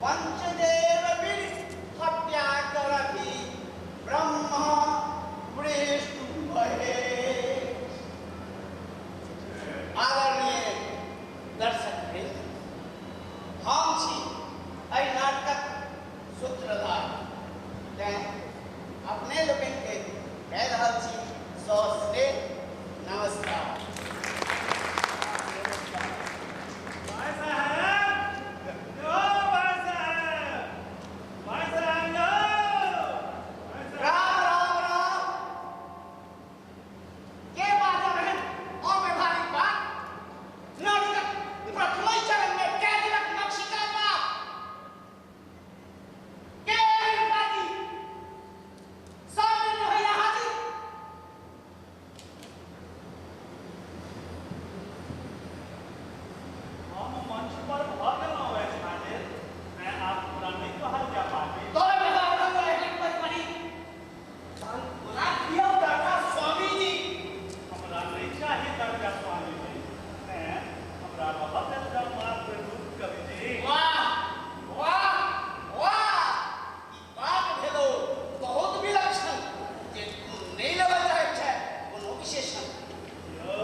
पंचदेव हत्या करथि ब्रह्मा विष्णु महेश। आदरणीय दर्शक वृंद, हम छी एहि नाटकक सूत्रधार, तेँ अपने लोकनिके कहि रहल छी सस्नेह नमस्कार। भाई साहब, यो भाई साहब, भाई साहब यो, भाई साहब। राम राम राम। के बाजल रहन अव्यवहारिक बात? नाटकक प्रथम चरण में कै दिनक मक्षिका बात? के एहन बाजी? सब दिन रहैया हाजिर। हम मंच पर भऽ गेलहुँ अछि हाजिर, तेँ आब हमरा नहि कहल जा पाबी। तोरे बेटा रहल एहन बचपनी। तहन कोना दियौ दादा स्वामीजी? हमरा नहि चाही दर्जा स्वामीजी, तेँ हमरा रहऽ देल जाउ मात्र रूप कविजी। वाह वाह वाह, ई बात भेलो बहुत विलक्षण जे नहि लेबल चाहैत छै कोनो विशेषण। यौ,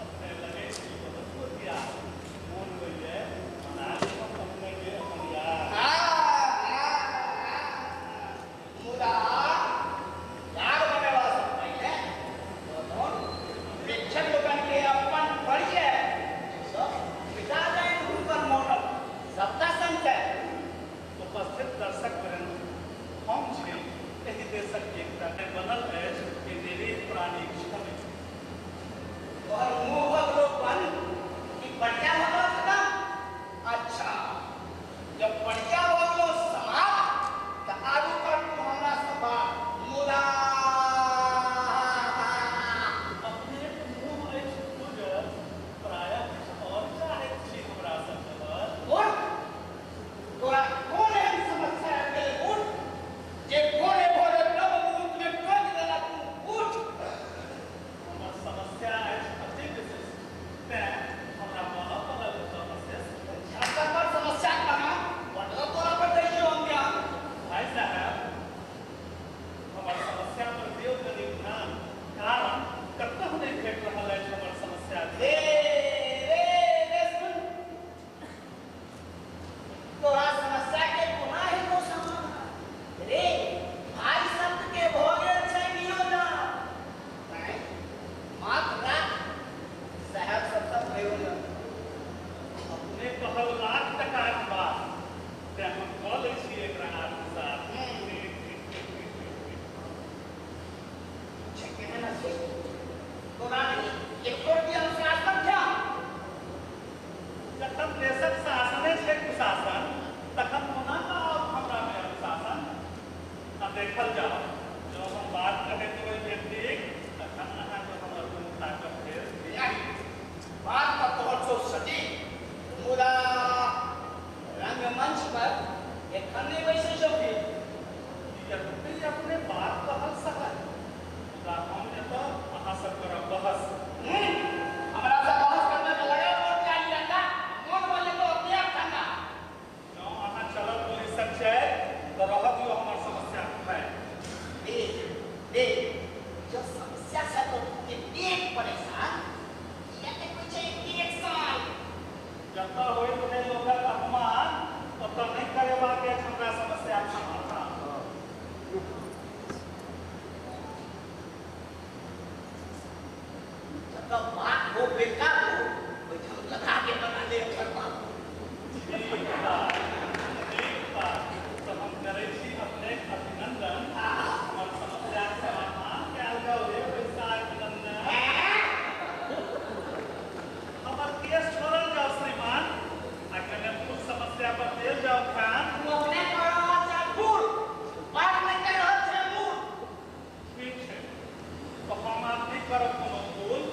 अपने लगै छी बहुत होशियार, मोन होइए मना ली हम अपनेके अपन यार। मुदा यार बनेबा सँ पहिले तहन प्रेक्षक लोकनिके अपन परिचय सब मिटा जाइन हुनकर मौनक सबटा संचय। उपस्थित दर्शक वृंद, हम छी एहि देशक एकता बनल अछि कि निरीह प्राणीक छवि। तोहर मुँह भऽ गेलौ बंद कि परिचय भऽ गेलौ खतम? अच्छा, जब परिचय भऽ गेलौ समाप्त तऽ आगू कर तू हमरा सँ बात। मुदा अपनेक मुँह अछि खुजल, प्रायः किछु आओर चाहैत छी हमरा सँ कहल। उठ, तोरा कोन एहन समस्या आबि गेलै? उठ, जे भोरे भोरे ब्रह्म मुहूर्त में टोकि देलक तू। उठ। हमर समस्या अछि अति विशिष्ट, तेँ हमरा बनऽ पड़ल एतऽ अशेष। अच्छा, पर समस्या कहाँ बटल तोरा पर दै छियौ हम ध्यान। भाई साहब, हमर समस्या पर दियौ कनि ध्यान, कारण कतहु नहि भेट रहल अछि हमर समस्या। रे रे रे, सुन, तोरा समस्या के कोना हेतौ समाधान? रे भाई, शब्द के भऽ गेल छै नियोजन, तैं मात्र राख साहेब सबसँ प्रयोजन। अपने कहल लाख टकाक बात, तेँ हम कऽ लै छी एकरा आत्मसात। छै केहन अछि तोरा नहि एको रत्ती अनुशासन ध्यान। जखन देशक शासने छै कुशासन, तखन कोना कऽ आओत हमरामे अनुशासन? आ देखल जाउ, जँ हम बात कहैत ओहि व्यक्तिक, तखन अहाँके हमर मुँह ताकब फेर। नहि, बात तऽ तोहर छौ सटीक, मुदा रंगमंच पर एखन नहि बैसै छौ ठीक। यद्यपि अपने बात कहल सहज, मुदा हम एतऽ अहाँ सब करब बहस। हमरा से बहस करने में लगा मोर चाली अंडा, मोन भऽ जेतौ अपने आप ठंडा। जँ अहाँ चलब पुलिसक चालि, तऽ रहऽ दियौ हमर समस्या फाइल। देख देख, जो समस्या से तो तू एतेक परेशान किया देखै छै एतेक साल? जतऽ होइत रहै लोकक अपमान, ओतऽ नहि करेबाक अछि हमरा समस्याक समाधान। जतऽ बात हो बेकाबू, ओहिठाम लगा के बना ले एकर बाबू। ठीक बात, ठीक बात। तऽ हम करै छी अपनेक अभिनन्दन। हमर समस्याक समाधान कयल जाउ हे बैसाख नन्दन। हमर केस छोड़ल जाउ श्रीमान, आ कने मूल समस्या पर देल जाउ ध्यान। तू अपने कऽ रहल छै भूल, बात नहि कहि रहल छै मूल। ठीक छै, तऽ हम आब नहि करब कोनो भूल।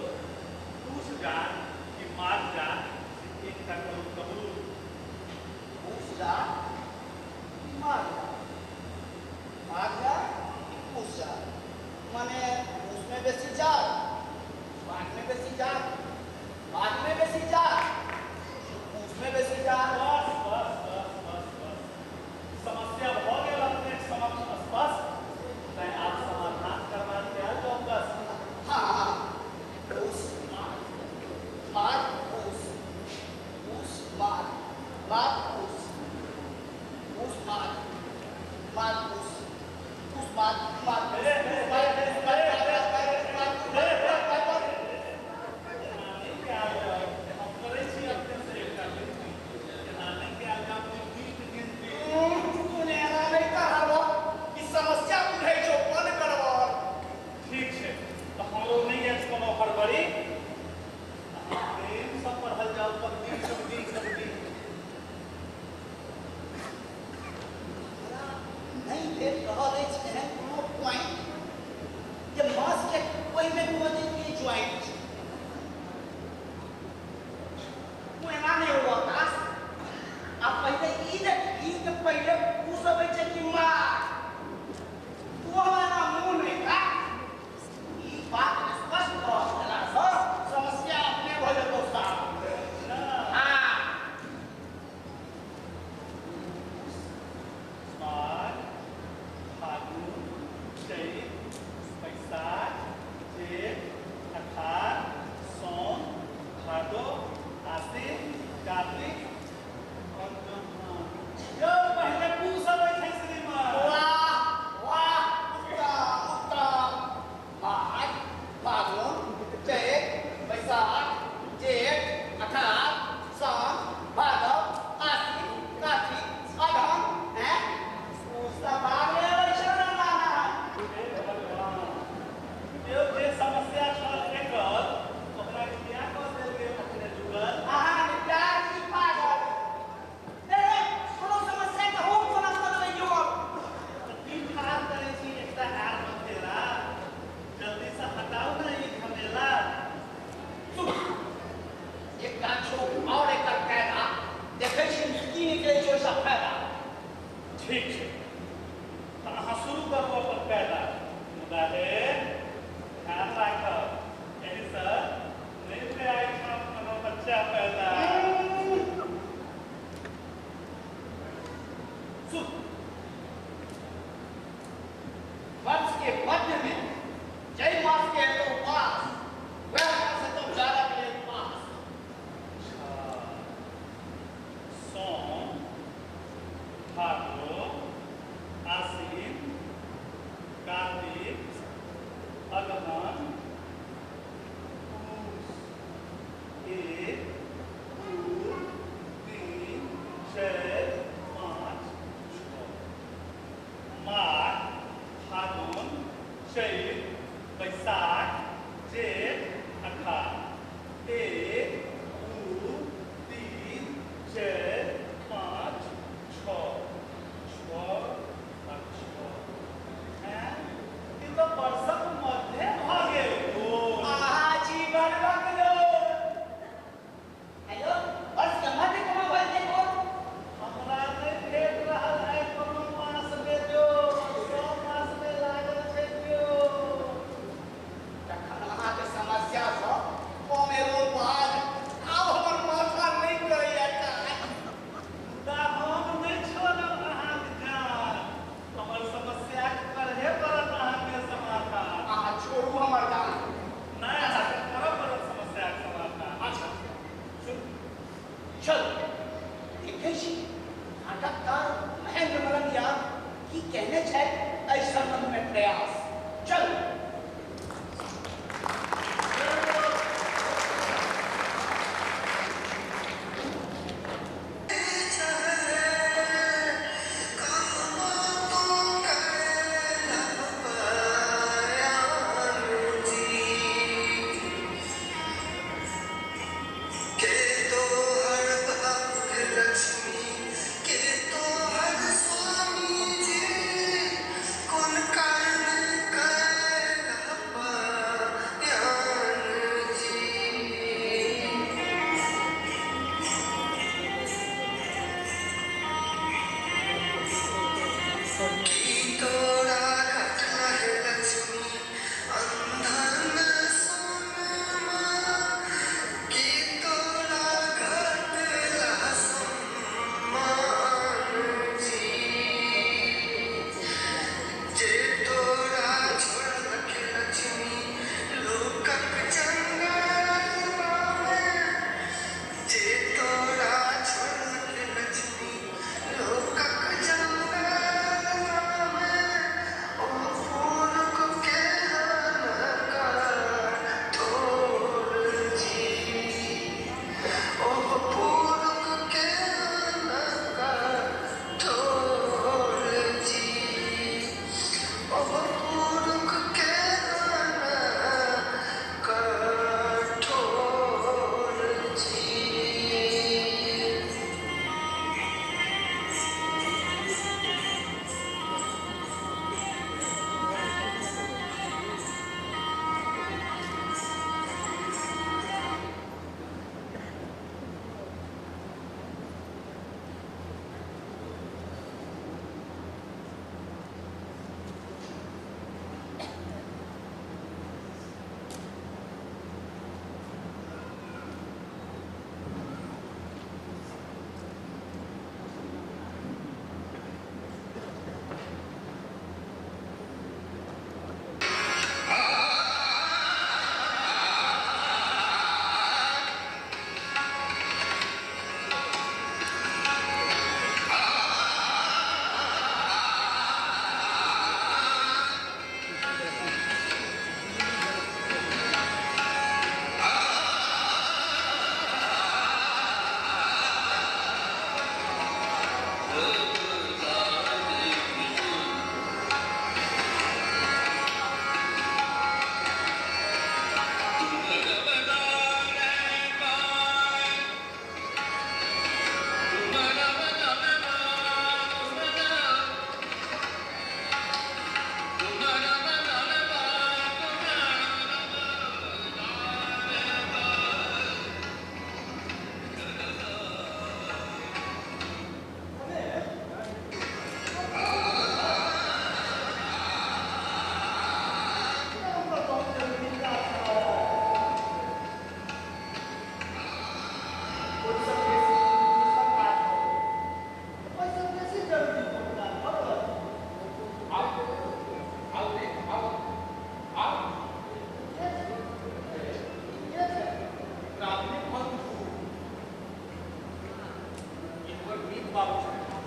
बाबू छथि,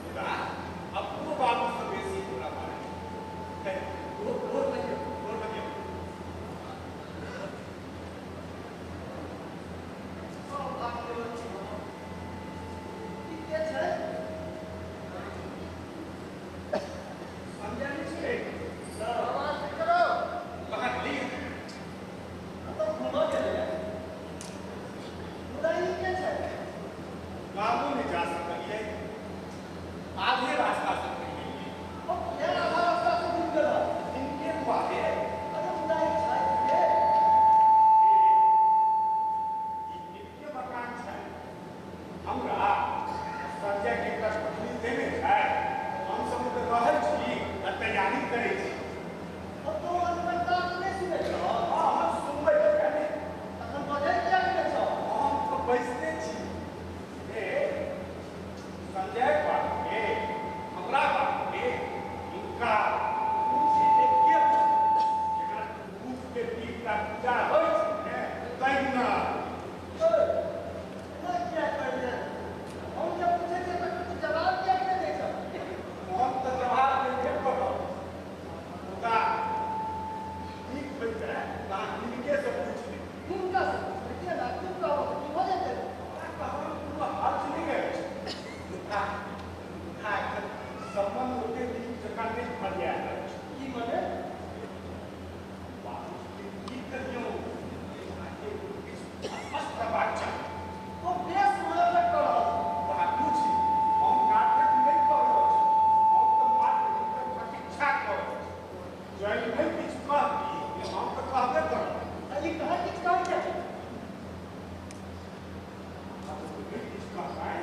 मुदा अपनो बाबूसँ बेसी हमरा मानै छथि। गोर लगियौ, गोर लगियौ। के छै? संजय नहि छै? आवाज करो। कहाँ गेली? कतौ घूमऽ गेलै। मुदा ई के छै? गामो नहि जा सकलियै, आधे रास्ता से चलि गेलियै। ओ किया आधा रास्ता से घूमि गेल? हिनके दुआरे। अरे मुदा ई छै के? ई हिनके मकान छै। हमरा संजय के एकटा कोठली देने छै। हम सब ओतऽ रहै छी आ तैयारी करै छी। ओ तो अनपढ़ता नहि सुनै छौ? हँ, हम सुनबै छियै ने। तखन बजै किया नहि छौ? हम तऽ बैसते छी। हे, संजय बाबूके, हमरा बाबूके, हिनका पूछ एके जेना दूधके पीठटा पूजा होइ छै ने, तहिना। ओए, एना किया करियै? हम जब पूछै छियै तऽ तू जवाब किया नहि दै छौ? हम तऽ जवाब देबे करब, मुदा नीक होइतै तऽ अहाँ हिनकेसँ पूछि लेब। हिनका से पूछबै किया ना? तू कहबो तऽ की भऽ जेतै? हमरा कहबामे कोनो हर्ज नहि अछि, मुदा मुदा एखन सम्बन्ध ओते नीक जकाँ नहि फरियायल अछि। की मने? बाबूजीके की कहियौ, अहाँके किछु स्पष्ट करबाक चाही। तो बेस नाटक कऽ रहल छौ। बाबूजी, हम नाटक नहि कऽ रहल छी। हम तऽ मात्र हिनकर प्रतीक्षा कऽ रहल छी। जँ ई नहि किछु कहती, हम तऽ कहबे करब। आ ई कहाँ किछु कहै छै? नहि किछु कहबै,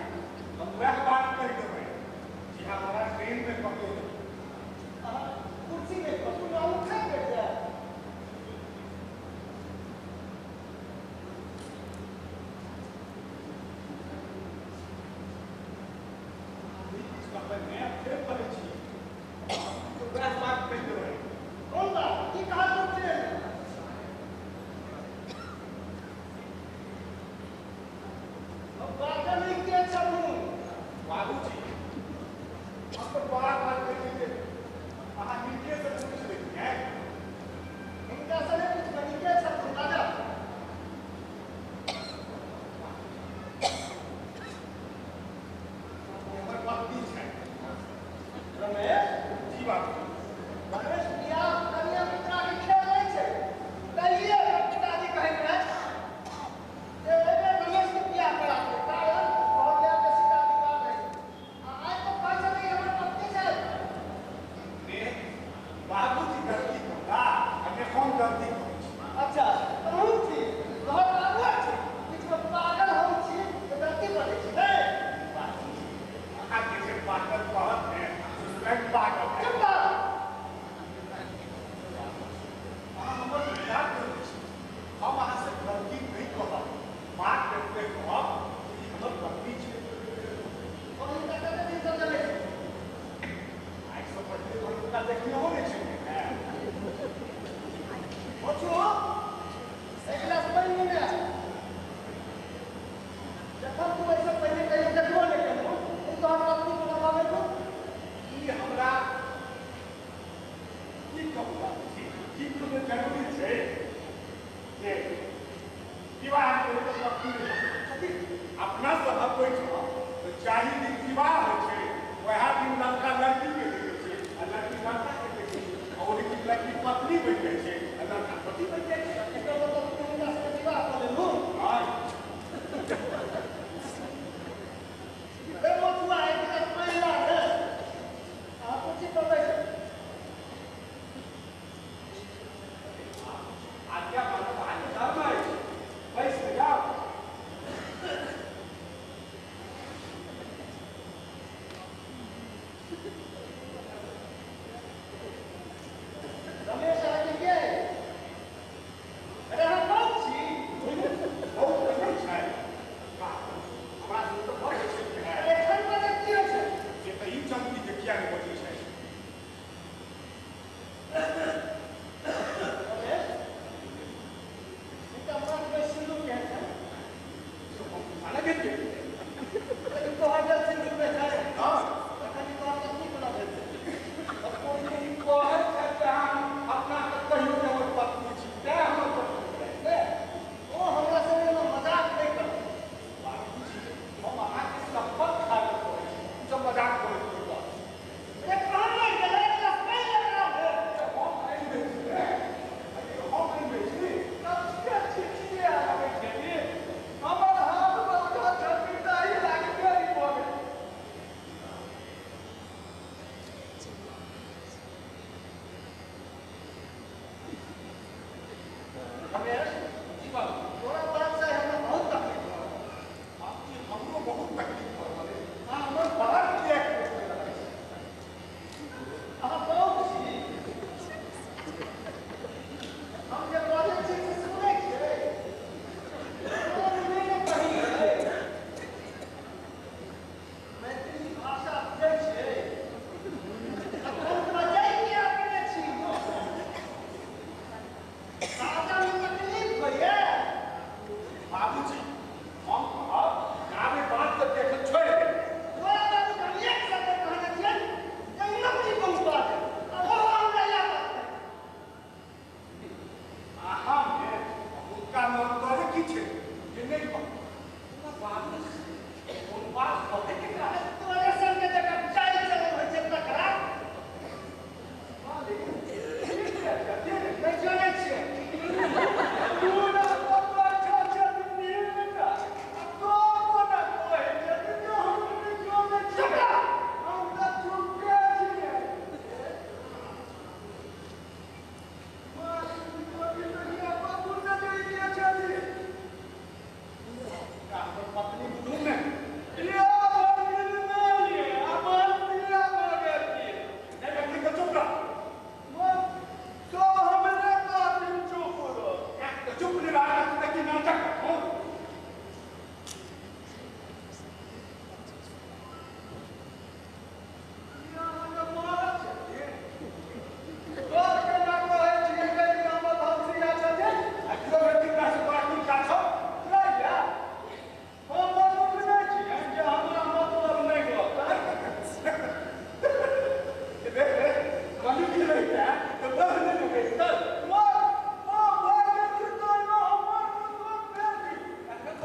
हम वएह बात कहि देबै जे हमरा ट्रेनमे कहने रही। अहाँ कुर्सी नहि पर तू उठा के जाय। नहि किछु कहबै ने, फेर कहै छी, हम तऽ वएह बात कहि देबै। कोन बात? की कहा तू ट्रेन में? अब बाजल नहि के छलहुँ? बाबूजी, हम तऽ बड़ा बात कहै छी जे अहाँ हिनकेसँ पूछि लेतियै। हिनका से नहि पूछबै, ई के छथुन? बाजऽ। ई हमर पत्नी छथि। रमेश, जी बाबूजी। रमेश, बियाह कनिया पुतरा के खेल नहि छै। कहिए हमर पिताजी कहैत रहै जे एहि बेर रमेश के बियाह करा दे, कारण घर जाय के सीधा विवाह रहै। आ आइ तऽ कहै छथिन ई हमर पत्नी छै। ने बाबूजी गलती करता आ ने हम गलती करै छी। अच्छा, तहूँ छी, तोहर बाबुआ छी, बीचमे पागल हम छी तऽ गलती बजै छी नहि? बाबूजी, अहाँके जे पागल कहत ने, से स्वयं पागल है। चुप रह। अहाँ हमर विचार करै छी। हम अहाँसँ गलती नहि कहब, मात्र एतबे कहब जे ई हमर पत्नी छै। हम हिनका कते दिनसँ जनै छी? आइसँ पहिले हम हुनका देखनेहो नहि छलियै ने। बच्चू, एक गिलास पानि नेने आ। जखन तू एहिसँ पहिने कहियो देखबो नहि केलहुँ, ई तोहर पत्नी कोना भऽ गेल? ई हमरा की कहू बाबूजी, ई कोनो जरूरी छै जे विवाह के तऽ पत्नी नहि छथिन? अपना सभक ओहिठाम तऽ जाहि दिन विवाह होइ छै, वएह दिन लड़का लड़कीके देखै छै आ लड़की लड़काके देखै छै, आ ओहि दिन लड़की पत्नी बनि जाइ छै आ लड़का पति बनि जाइ छै। एकर मतलब तू हिनका सङ्गे विवाह कऽ लेलहुँ? हँ। ए मथुआ, एक गिलास पानि ला रे। अहाँ कुर्सी पर बैसू। आज्ञा मानब अहाँके धर्म अछि, बैस कऽ जाउ। रमेश, अहाँके के अइ? अरे अहाँ कौन छी? बहुत नहि छै, हमरा से तऽ बड़ छै। अरे एखन बजैत की होइ छै? से तऽ ई चमकी जे किया नहि बजै छै। रमेश, हिनका माथमे सिन्दूर केहन छै? खाना गेलियै। ई तोहर देल सिन्दूर नहि छै।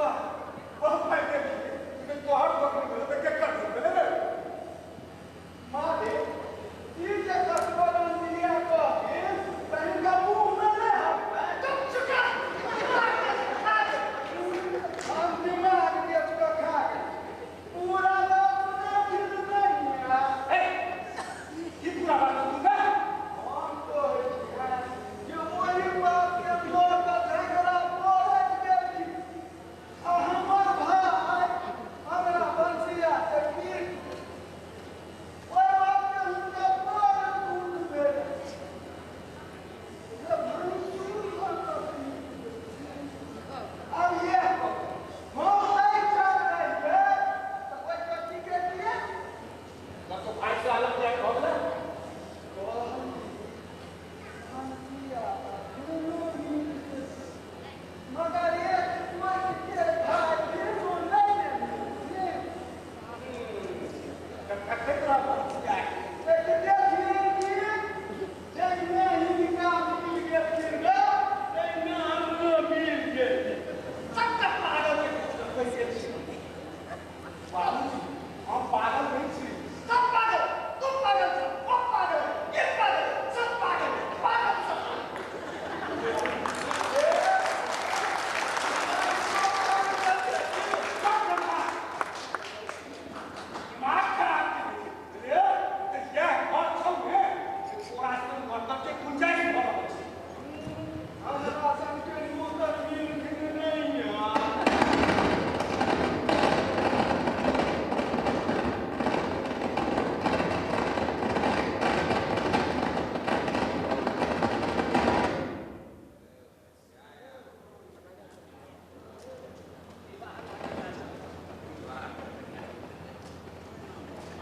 वाह बहुत भाई देख तोहर बकरी भेलै तऽ केकर भेलै रे मालिक ई जे ककरो रंजिया कहथिन तऽ हिनका मुँह मे नहि हटबै। चुप चुका हम दिमाग बेच कऽ खा गेल पूरा बात देखिन नहि है। ई पूरा बात तू ने हम कहै छियै जे ओहि बात के लऽ कऽ झगड़ा पड़ैत गेलखिन आ हमर भाय हमरा बंसिया से पीट ओहि बात के हुनका बड़ दुःख भेल जे भैंसुर लऽ कऽ पीट गेलखिन। आब इएह कहू, हम नहि चल रहियै तऽ ओहि कथी के लिए तब तो भाई से अलग जाय भऽ गेलै। मगर एक के भाई दुनू नहि ने कतेक रह बंसिया एक देखिए कि जाहिमे हिनका मिल गेलखिन गे ताहिमे हमरो मिल गेल। सबटा पागल के पैसे छी बाबूजी, हम पागल नहीं छी। सब पागल, तुम पागल छो, वो पागल, ये पागल, सब पागल, पागल सब। सब दिमाग दिमाग खराब के रे तऽ यैह घर छौ ने जे तोरा संग मतलब के गुंजाइश भऽ रहल छै। हमरा सबके नौकर मिलखिन नहि है।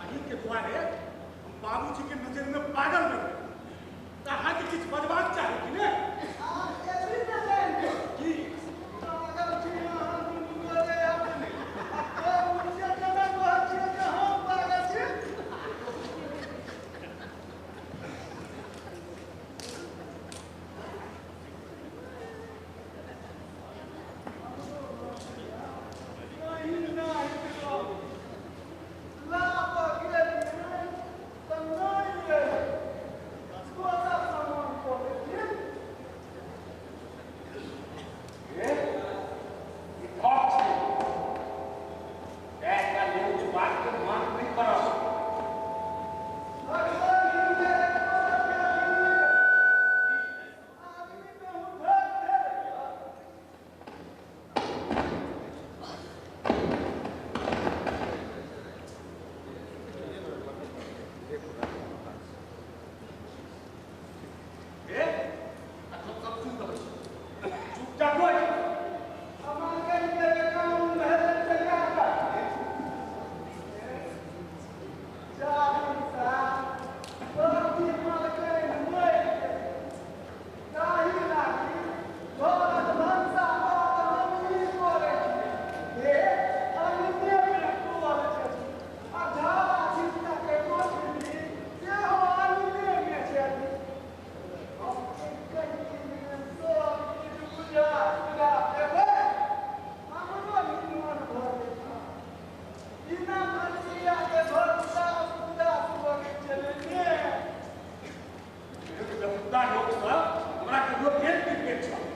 अहीं के दुआरे हम बाबूजी के नजर में पागल बनि गेल। तऽ अहाँके किछु बजबाक चाही कि ने? आब एतबी ने जानि गेल। की पागल छी अहाँ दुनू गोरे अपने। आ बाबूजी केना कहै छियै जे हम पागल छी? नहि नहि रहू। लाबऽ गेलियै तऽ नहि एलै। दोसर सामान कऽ लेथिन। रे ई ठक छै। एकटा न्यूज बात के मान नहि करब। भगवान हिनका एको रुपया नहि आदमी मे हुनकर भेल। रे अखन सब सुनि रहल छी। चुपचाप बैठ। हमार के काम भेल तऽ का करबै? चारि साल प्रति मलकैन मरि गेल। ताहि लागी घरक भनसा भात हमही करै छियै। हे अङ्गनेमे कल छै आ झाड़ा छिटका के कोठली सेहो अङ्गनेमे छै। हम एकहि सब किछु बुझा सुझा देबै। हमरो निमन भऽ जेतै। बिना भनसिया के घर उदास उदास लगै छलै ने। एक बेहुदा लोक सब हमरा कहियो भेंट नहि भेल छल।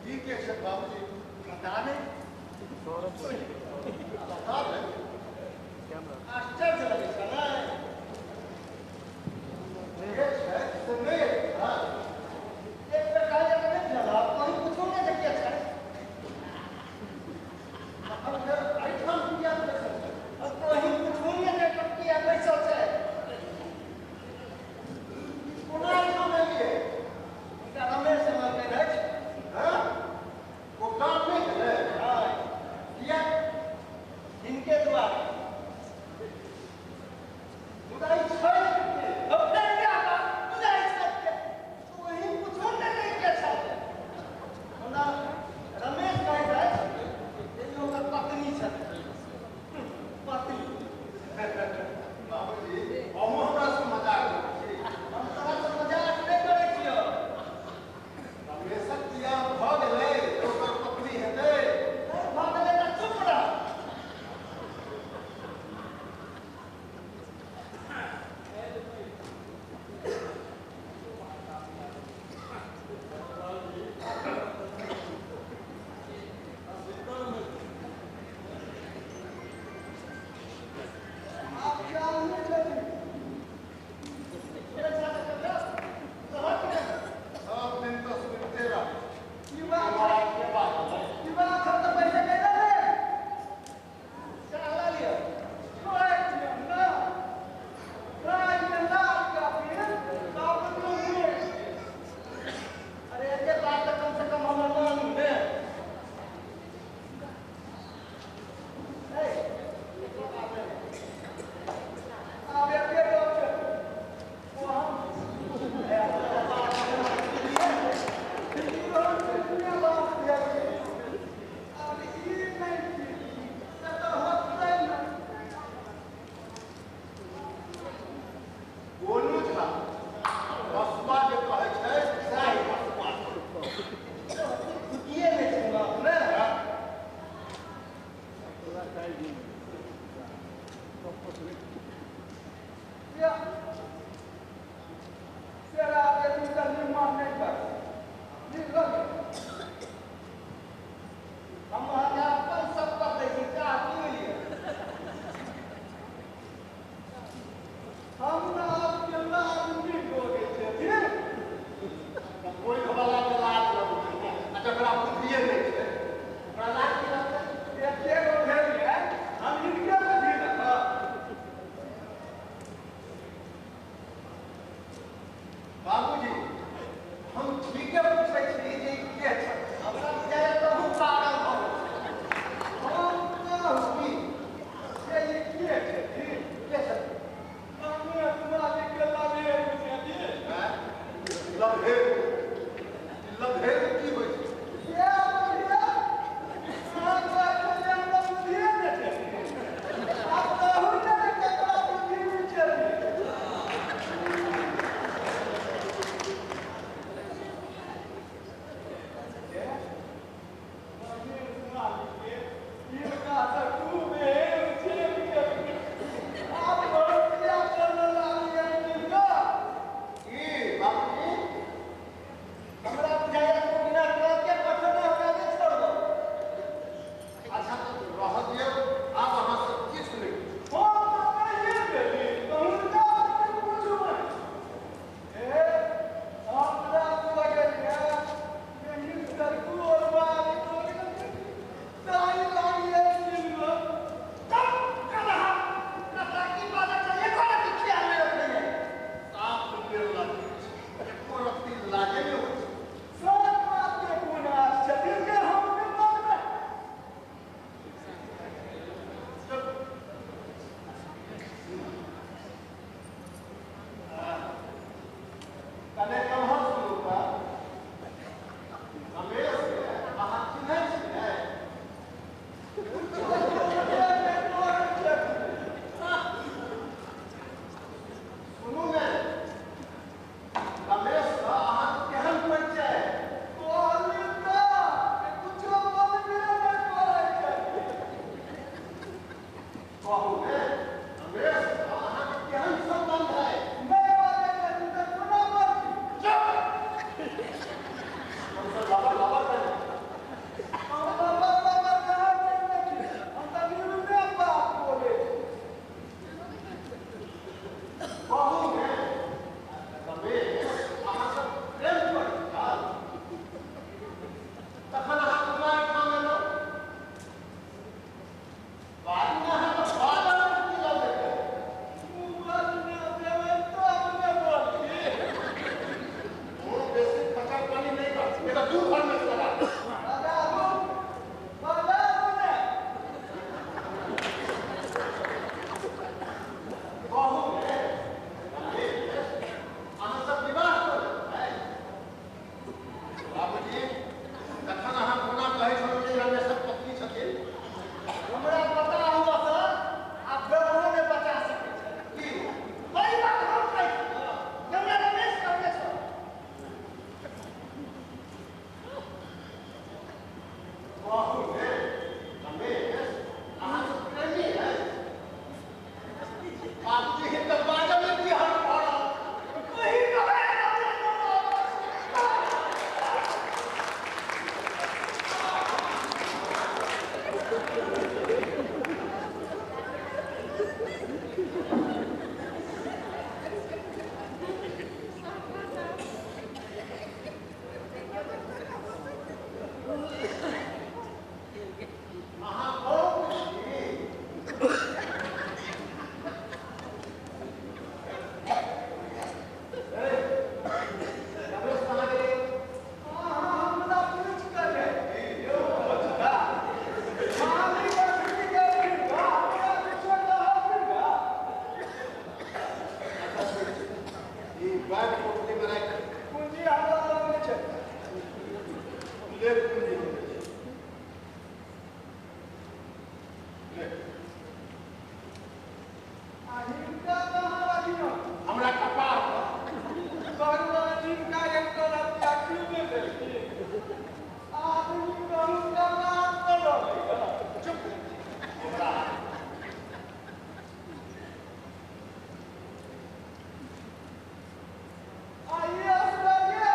ठीक है सर बाबूजी, पता नहीं बता दे। आश्चर्य लगै छै ने। ये छै से अपमान नहीं कर हम अहाँके अपन सब पर दै छी, चाह पी लिअ। हमरा केना आदमी हो गेल छथिन। कोइ वाला के लाज लगै छै आ जकरा बुद्धिए नहि छै ओकरा लाज की लगतै? एते गो भेल ये, हम हिनके बुद्धि देखब। बाबूजी, हम ठीके पूछै छी जे ई के छै? हमरा बुझाइए तहु पागल भऽ गेल छै। हम कहू की जे ई के छथिन? के छथिन? हमे तुम्हारे के लगे छथिन। आँय? लभेर, लभेर की होइ छै? से बुझिए, अहाँ कहै छलियै हमरा बुद्धिए नहि छथिन। आब कहू ने जे केकरा बुद्धि नहि छथिन। की बाबूजी, हमरा बुझाइए तू बिना काके पठौने हमरा नहि छोड़बो। अच्छा तऽ रहऽ दियौ, आब अहाँ सब किछु नहि पूछू। साफ निर्लज्ज छै, एको रत्ती लाजे नहि होइ छै। कने कम्हर सुनू तऽ, रमेश के अहाँ चिन्है छियै? सुनू ने, रमेशसँ अहाँके केहन परिचय? कहू ने, रमेशसँ अहाँके केहन सम्बन्ध है? हमसब लबर लबर करै। कहू ने, रमेश अहाँ सब प्रेम करै छल, तखन अहाँ कोना एहिठाम एलहुँ? बादमे अहाँके बादल की लऽ जेतै? ओ बेसी खर्चा पानी नहि कर, नहीं तऽ दू घरमे से लगा देब। कहू ने, रमेश अहाँ सब विवाह करै छै? बाबूजी, तखन अहाँ कोना कहै छलहुँ जे रमेशक पत्नी छथिन? हमरा पता हुआ सर, आब गबरो नहि बचा सकै छै। की? वही बात हम कहै छी जे हमरा रमेश कहने छल। कहू ने, रमेश अहाँ सब प्रेमी है? बाबूजी, हिनकर बाजल की हर पड़ल। वही कहै अहाँ बहुत छी। ए, रमेश कहाँ गेलै? हमरा पूछ कऽ जाइ यौ बचका। मालिक अखनी गेलखिन गा, हमरा किछो कहलखिन गा। अच्छा छोड़ि दियौ। ई बैग पोटलीमे राखि पूंजी हमरा लग नहि छै। ले, पूंजी हम दै छी। ले। आ हिनका कहाँ रखियौ? हमरा कपार पर। भगवान हिनका एक रुपया क्यों नहि देलखिन? आदमी कहूँ कमाल पर रहलै गा। चुप। हमरा आ ई असगरे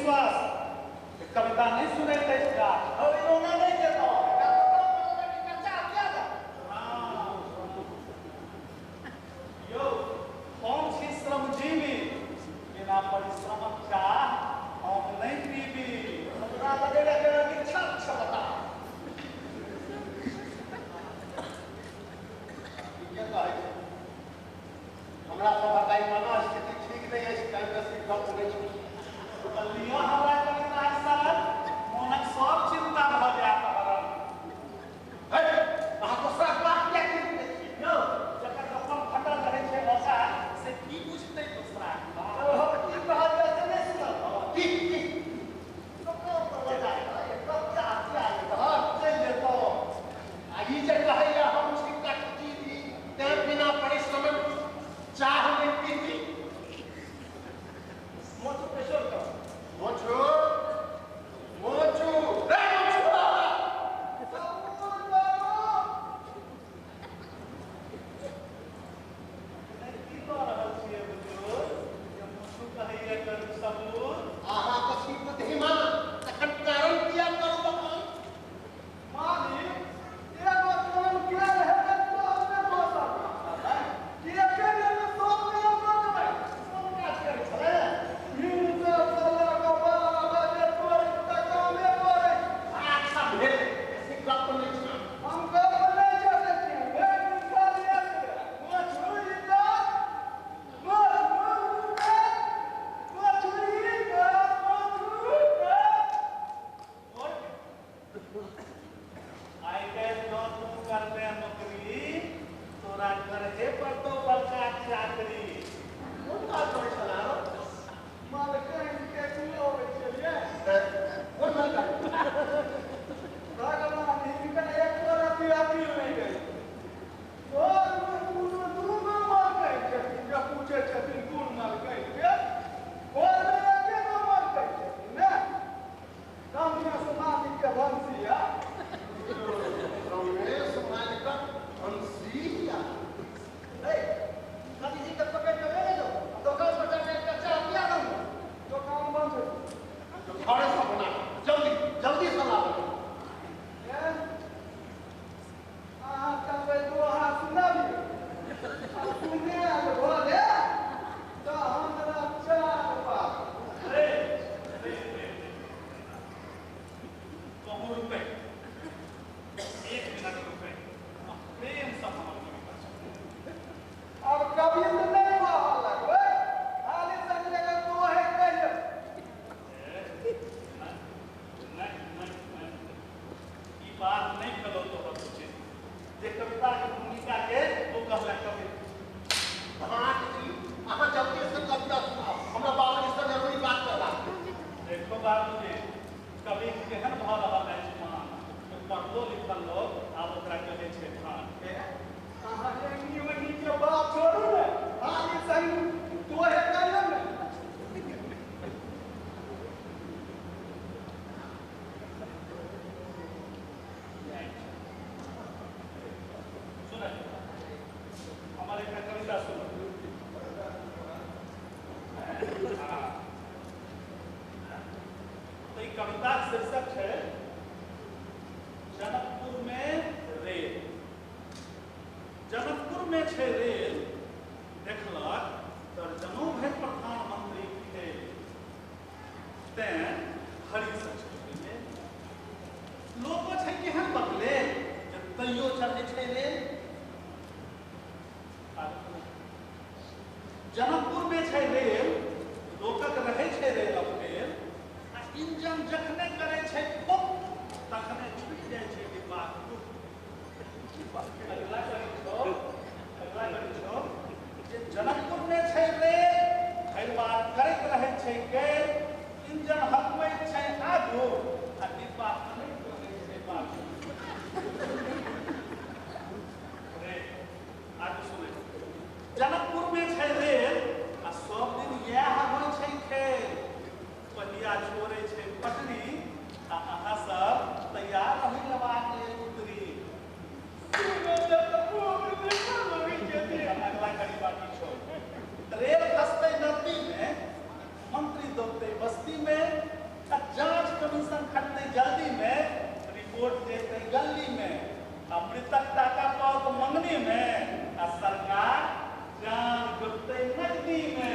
विश्वास कविता नहीं सुनैत अछि गाछ। और ओना नहि देतौ कच्चा किया दे। हाँ यौ, हम छी श्रमजीवी, बिना परिश्रमक चाह हम नहि पीबी। हमरा लगैया जेना इच्छा क्षमता। ठीके कहै छै, हमरा सभक आइ मनस्थिति ठीक नहि अछि, तैं बेसी गप नहि छै। तऽ लिअ हमरा कविताक शरण, मोनक सब चिन्ता भऽ जायत हरण। है, अहाँ दोसराक बात किया कीन लै छी? यौ, जकर अपन फटल रहै छै औकात, से की बुझतै दोसराक बात? हम की कहलियै से नहि सुनल? की की दोकान पर लऽ जा कऽ एक कप चाह पिया देतह, चलि जेतौ। आ ई जे कहैया हम छी कठजीवी, तैं बिना परिश्रमक चाह नहि पीबी। मोटू प्रेशर कर। मोचू, मोचू, रे मोचू! सबूर करू। नहि, की कऽ रहल छियै बुजुर्ग जे मुसु कहैया करू सबूर? अहाँ तऽ छी बुद्धिमान, तखन कारण किया करू बखान? मालिक, एगो काम कयल हेतै तब ने दोसर काम करबै। कि एके बेरमे सब काम कऽ देबै? कोन काज करै छलै? भिनसरसँ लऽ कऽ 12 बजे तोड़ि तऽ कामे करै छी। अच्छा भेल, बेसी गप नहि छै। हम गप नहि चलै छी, भरि दिन खाली एतबे। मछली कर, मछली कर, मछली कर, मछली कर। आइ काल्हि जँ तू करबे नौकरी, तोरा करहे पड़तौ बड़का चाकरी। कोन काज करै छला? मालकाइन के बुलाबै छलियै। कोन मालकाइन? भगवान हिनका एको रत्ती अपील नहि करै। घरमे कोनो दूगो मालकाइन छथिन जे पूछै छथिन कोन मालकाइन के? घरमे एके गो मालकाइन छथिन ने। रमेश मालिकके भनसिया। रमेश मालिकक भनसिया? हे, कविजी के पकड़ि कऽ लऽ जाउ, दोकान पर जा कऽ एकटा चाह पिया दहु। दोकान बंद छै। घरे सँ बना, जल्दी जल्दी सँ लाबू। एँ? अहाँ चलबै दोहा सुनाबियौ। आ सुनायल भऽ जायत तऽ हमरा चार पात। रे रे रे, कहूँ रुकै, एक मिनट रुकै, आ प्रेमसँ हमर कविता सुनू। आब कभी तऽ नहि कहऽ लगबै, खाली संग जगह दोहे कहियौ। नहि नहि नहि, ई बात नहि भेलौ तोहर उचित, जे कविताके भूमिका के तू कहले कवि। भाट जी, अहाँ जल्दी से कविता सुनाउ, हमरा बाबूजी सँ जरूरी बात करबाक छै। देखो बाबूजी, कवि केहन भऽ रहल अछि मान, जे पढ़लो लिखल लोक आब ओकरा कहै छै भान। अहाँ एनी ओनी के बात छोड़ू ने, खाली संग दोहे कहियौ ने। सुनै हमर एकटा कविता सुनू। हाँ। तऽ ई कविताक शीर्षक छै जनकपुर में रेल। जनकपुर में छै रेल, देखलक दर्जनों भेल प्रधानमंत्री खेल, तैं हरी सँ छै रेल। लोको छै केहन बदले जे तैयो चढ़ै छै रेल। जनकपुर में छै रेल, लोकक रहै छै रेल फेल, आ इंजन जखने करै छै फुक, तखने छुटि जाइ छै डिब्बाक फुक। अगला कड़ी छौ, अगला कड़ी छौ जे जनकपुर में छै रेल, भरि बात करैत रहै छै गेल, इंजन हकबैत छै आगू, आ डिब्बा अनैत रहै छै बागू। रे, आगू सुनै। जनकपुर में छै रेल, आ सब दिन इएह होइ छै खेल। पहिया छोड़ै छै पटरी, आ अहाँ सब तैयार रही लेबाक लेल उतरी। सुनैमे तऽ खूब नीक लगै छथिन। अगला कड़ी बाकी छौ। रेल खसतै नदी में, मंत्री दौड़तै बस्ती में, गली में, आ मृतक टाका पाओत मंगनी में, आ सरकार जान गुप्ते नगदी में।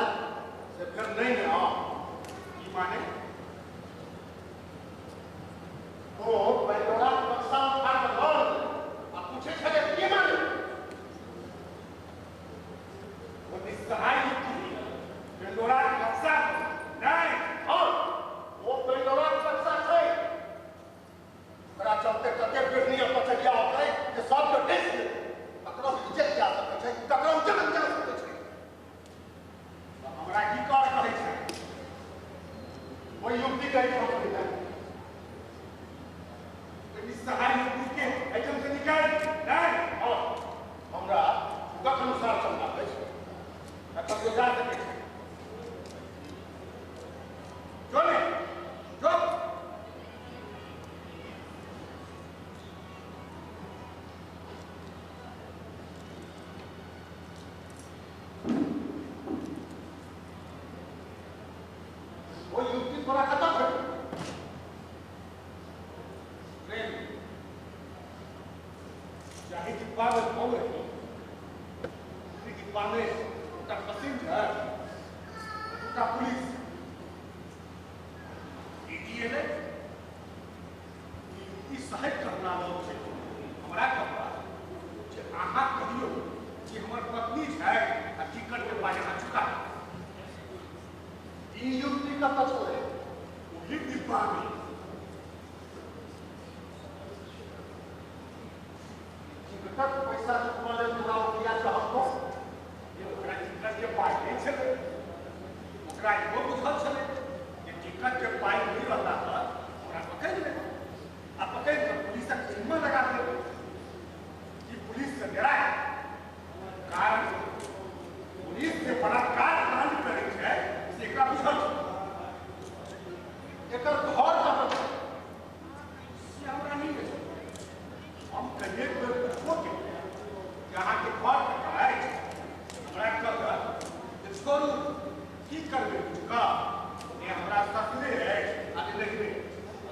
जायब से फेर नहीं ने आओ। की माने? तो पेंडोरा बक्सा उठा के लऽ आ पूछे छले की माने? वो निस्सहाय युक्ति पेंडोरा बक्सा नहीं। हाँ, वो पेंडोरा बक्सा छै, ओकरा चलते कते बिरनी आ पचरिया होतै जे सबके डसि जेतै। ककरो इज्जत जा सकै छै, ककरो जान जा सकै छै। हमरा की कर कहै छै? ओहि युक्ति कहै छौ। निस्सहाय युक्ति के एहिठाम से निकालि नहीं। हाँ, हमरा युगक अनुसार चलबाक अछि। तखन तो जा सकै छै। जो ने जो। वो युक्ति तोरा कतऽ भेटल? ट्रेन जाहि डिब्बा में हम रही ओहि डिब्बा में एकटा पैसेंजर, एकटा पुलिस, ईडी एलै। युक्ति साहेब कहना लोग छै हमरा कहला जे अहाँ कहियौ जे हमर पत्नी छै आ टिकट के पाइ अहाँ चुका। ई युक्ति कतऽ छलै? ओहि डिब्बा में। टिकटक पैसा चुकबऽ लेल तोरा ओ किया कहलकौ? जे ओकरा टिकट के पाइ नहि छलै। ओकरा इहो बुझल छलै जे टिकट के पाइ नहि रहला पर ओकरा पकड़ि लेबै आ पकड़ि कऽ पुलिसक जिम्मा लगा देबै कि पुलिस से डराय। कारण पुलिस जे बलात्कार कांड करै छै से एकरा बुझल छै। एकर घर कतऽ छै? से हमरा नहि अछि। हम कहिए बेर पुछबो केलियै जे अहाँके घर कतऽ अछि। हमरा कहलक जे छोड़ू, की करबै बुझकऽ, ने हमरा ससुरे अछि आ ने नहिरे।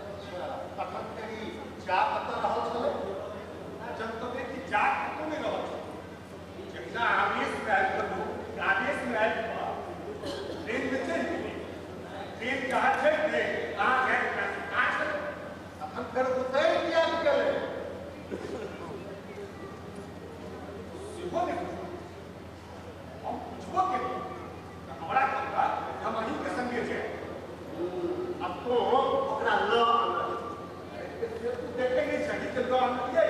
अच्छा, तखन फेर ई जा कतऽ रहल छलै? जनतबे कि जा कतौ नहि रहल छलै। जहिना आवेशमे आबि कऽ लोक आवेशमे आबि कऽ ट्रेनमे चढ़ि गेलै। ट्रेन कहाँ छै? ट्रेन कहाँ जाय कहाँ छलै? तखन फेर उतरि किया गेलै? सेहो नहि बुझल। हम पुछबो केलियै तऽ हमरा कहलक जे हम अहीँके संगे जायब। आ तों ओकरा लऽ आनलही? से तू देखै नहि छही जे लऽ आनलियै?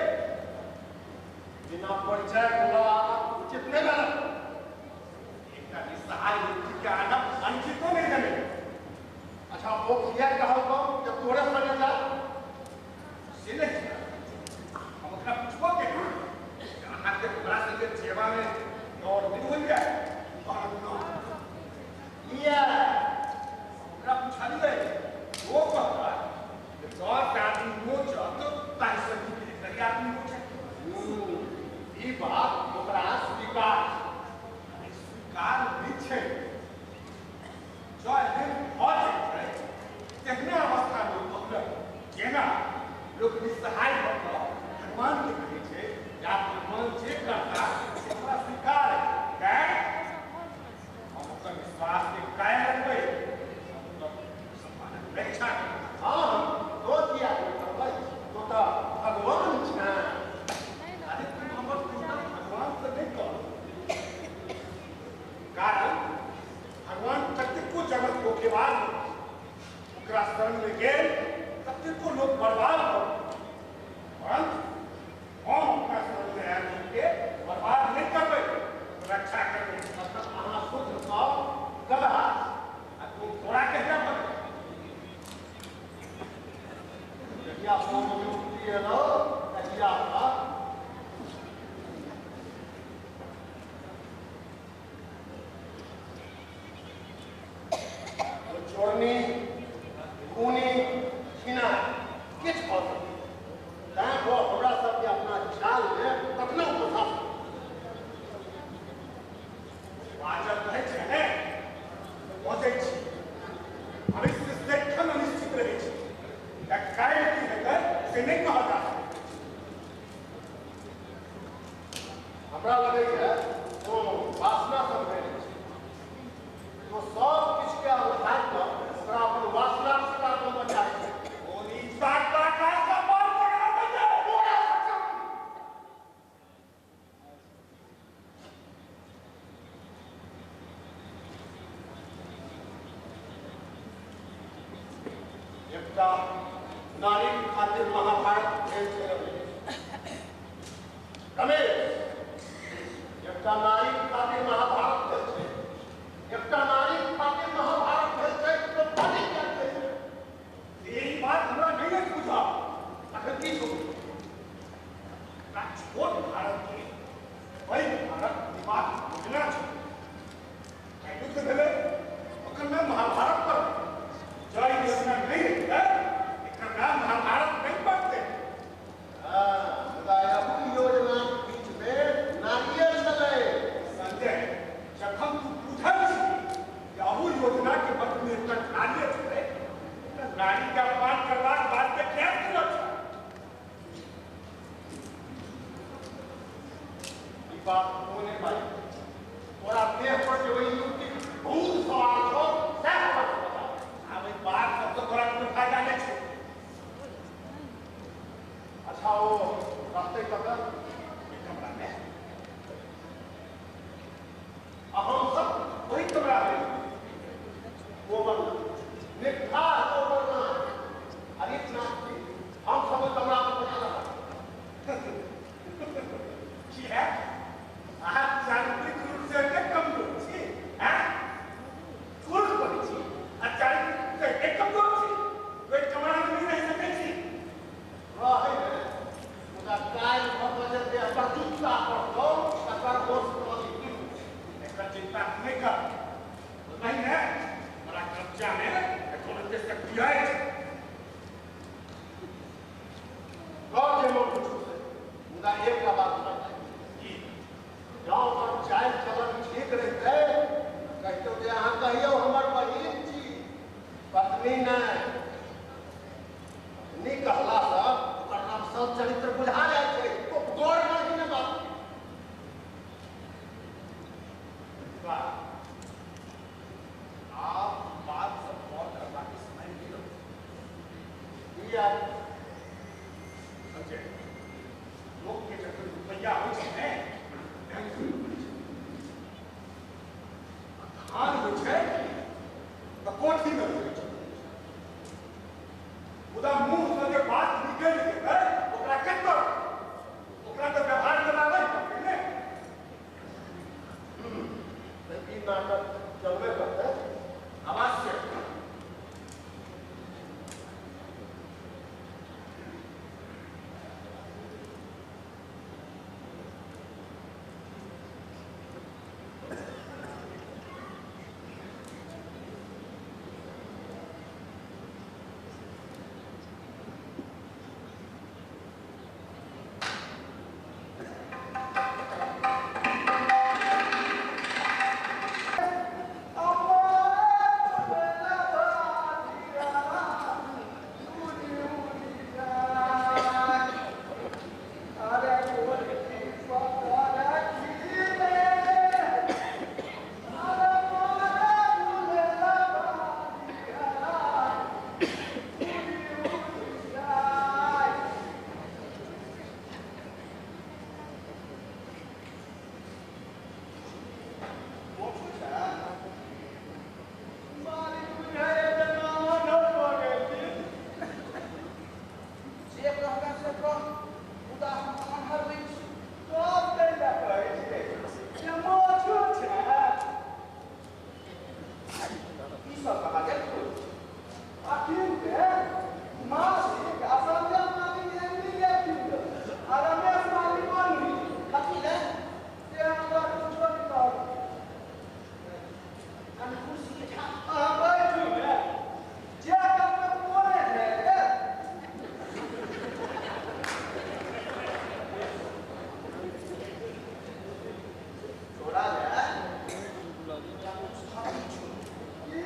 बिना परिचय के लऽ आनब उचित नहि भेलै। एकटा निस्सहाय व्यक्ति के आनब अनुचितो नहि भेलै। अच्छा, ओ किया कहलकौ जे तोरे संगे जा? से नहि छै। हम ओकरा पुछबो केलियै जे अहाँके ओकरा संगे जेबामे डर नहि होइए? कहलक नहि। किया? ओकरा पुछलियै, ओ कहलक जे 10 आदमी नोचत ताहिसँ नीक एकरे आदमी नोचत। ई बात ओकरा स्वीकार छै। स्वीकार नहि छै। जँ एहन भऽ जाइ छै तेहने अवस्था लोक कहलक जेना लोक निस्सहाय भऽ कऽ भगवानके कहै छै जे आब भगवान जे करता से हमरा स्वीकार अछि। तैँ हम ओकर विश्वासके कायम रखबै, हम ओकर सम्मानक रक्षा करबै। हाँ, तो किया नहि करबै? तो तऽ भगवान छें। अरे तू हमर तुलना भगवानसँ नहि कर। कारण भगवान कतेको जगत धोखेबाज हो, ओकरा शरणमे गेल कतेको लोक बर्बाद हो, परंतु हम अपना शरणमे आयल लोकके बर्बाद नहि करबै, रक्षा करबै। तखन अहाँ शुद्ध सब गदहा। आ तू तोरा कहिया बतबै? जहिया ओ युक्ति एलौ तहिया पर ओ चोरनी, खूनी, छिना किछु भऽ सकै। तैँ ओ हमरा सबके अपना जालमे कखनो फँसा सकै। बाजल कहै छै ने, बजै छी भविष्य सदिखन अनिश्चित रहै छै। काल्हि की हेतै से नहि कहल जा सकै। हमरा लगैए ओ वासना सब भेल छै। तो सब किछु के उठाय कऽ ओकरा अपन वासना शिकार बनबऽ चाहै छै। ओ नीचाक आकाश का बड़ पकड़ा देतै। एकटा नारीक खातिर महाभारत भेल छै रमेश। रमेश, एकटा नारीक खातिर महाभारत भेल छै। एकटा नारीक खातिर महाभारत भेल छै तो बलि किया दै छै? ई बात हमरा नहि अछि बुझल। तखन की छौ? एकटा छोट भारत के पैघ भारत दिमाग योजना छै। युद्ध भेलै, ओकर नाम महाभारत पर। जय योजना नहि रहितै, एकर नाम महाभारत नहि पड़तै। हाँ, मुदा एहू योजनाक बीचमे नारिये छलै। संजय, जखन तू बुझल छी जे अहू योजना के मध्य एकटा नारिये छलै, तऽ नारी के अपमान करबाक वास्ते किया तुरत छै? ई बात कोने भाई, तोरा देह पर जे ओहि युवतीक भूत सवार छौ, सएह हमरा बता। आब एहि बात सबसँ तोरा कोनो फायदा नहि छौ। अच्छा, ओ रहतै कतऽ? ओहि कमरा मे। आ हमसब ओहि कमरा मे। गोवर्णा, निठार गोवर्णा, हरिनाथ जी, हम सब ओहि कमरा मे कोना रहब? किया? अहाँ चारित्रिक रूप से एतेक कमजोर छी? आँय? पुरुष बनै छी आ चारित्रिक रूप से एतेक कमजोर छी? ओहि कमरा मे नहि रहि सकै छी? रहै ने, मुदा काल्हि भऽ कऽ जे देह पर जुत्ता पड़तौ, तकर होश कऽ ली। एकर चिंता तू नहि कर। नहि ने, हमरा कब्जा मे एखन एते शक्ति अछि। कर जे मन किछु से, मुदा एकटा बात हमरा की? जँ ओकर चालि चलन ठीक रहितै, कहितौ जे अहाँ कहियौ हमर बहिन छी, पत्नी नहि। पत्नी कहलासँ ओकर नाम सब चरित्र बुझा जाइ छै, ओ गौर नहि ने बात। वाह, आब बात सब गौर करबाक समय नहि रहल। किया? संजय, लोक के जखन रुपैया होइ छै ने, बैंक में होइ छै। आ धान होइ छै तऽ कोठी में होइ छै। मुदा मुँह सँ जे बात निकलि गेलै, ओकरा कतऽ? ओकरा तऽ व्यवहार मे लाबै पड़तै ने। तऽ ई नाटक चलबे करतै। अवश्य। जे कहबे से कह, मुदा हम आन्हर नहि छी। सब दै लए कहै छै जे माछो छै। ई सब कहाँ गेल तू? अखिल के मासिक आ संजय मालिक एमनी गेलखिन आ रमेश मालिक बन्नी। कथी ले? से हमरा कुछो नहि कहलखिन। कनि कुर्सी के झाड़। अहाँ बैठू ने, जे करबै कोने जाय। तोरा ले एकटा खुशखबरी छौ। की?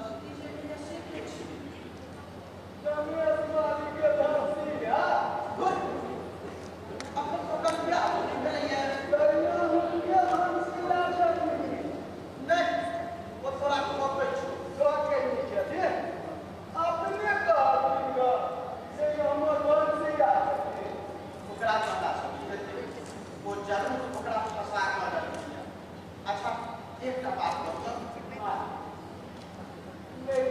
गलती जे भेलै से के छी? रमेश मालिक के भंसिया। धुर, अखन ओकर बियाह नहि भेलैए। तैयो हुनके भंसिया छथिन। नहि, ओ तोरा ठकै छौ। ठकै नहि छथिन, अपने कहलखिन गऽ से हमर भंसिया छथिन। ओकरा कहला सँ की हेतै? ओ जरूर ओकरा फंसा कऽ रखतियै। अच्छा, एकटा बात कहू तऽ। नहि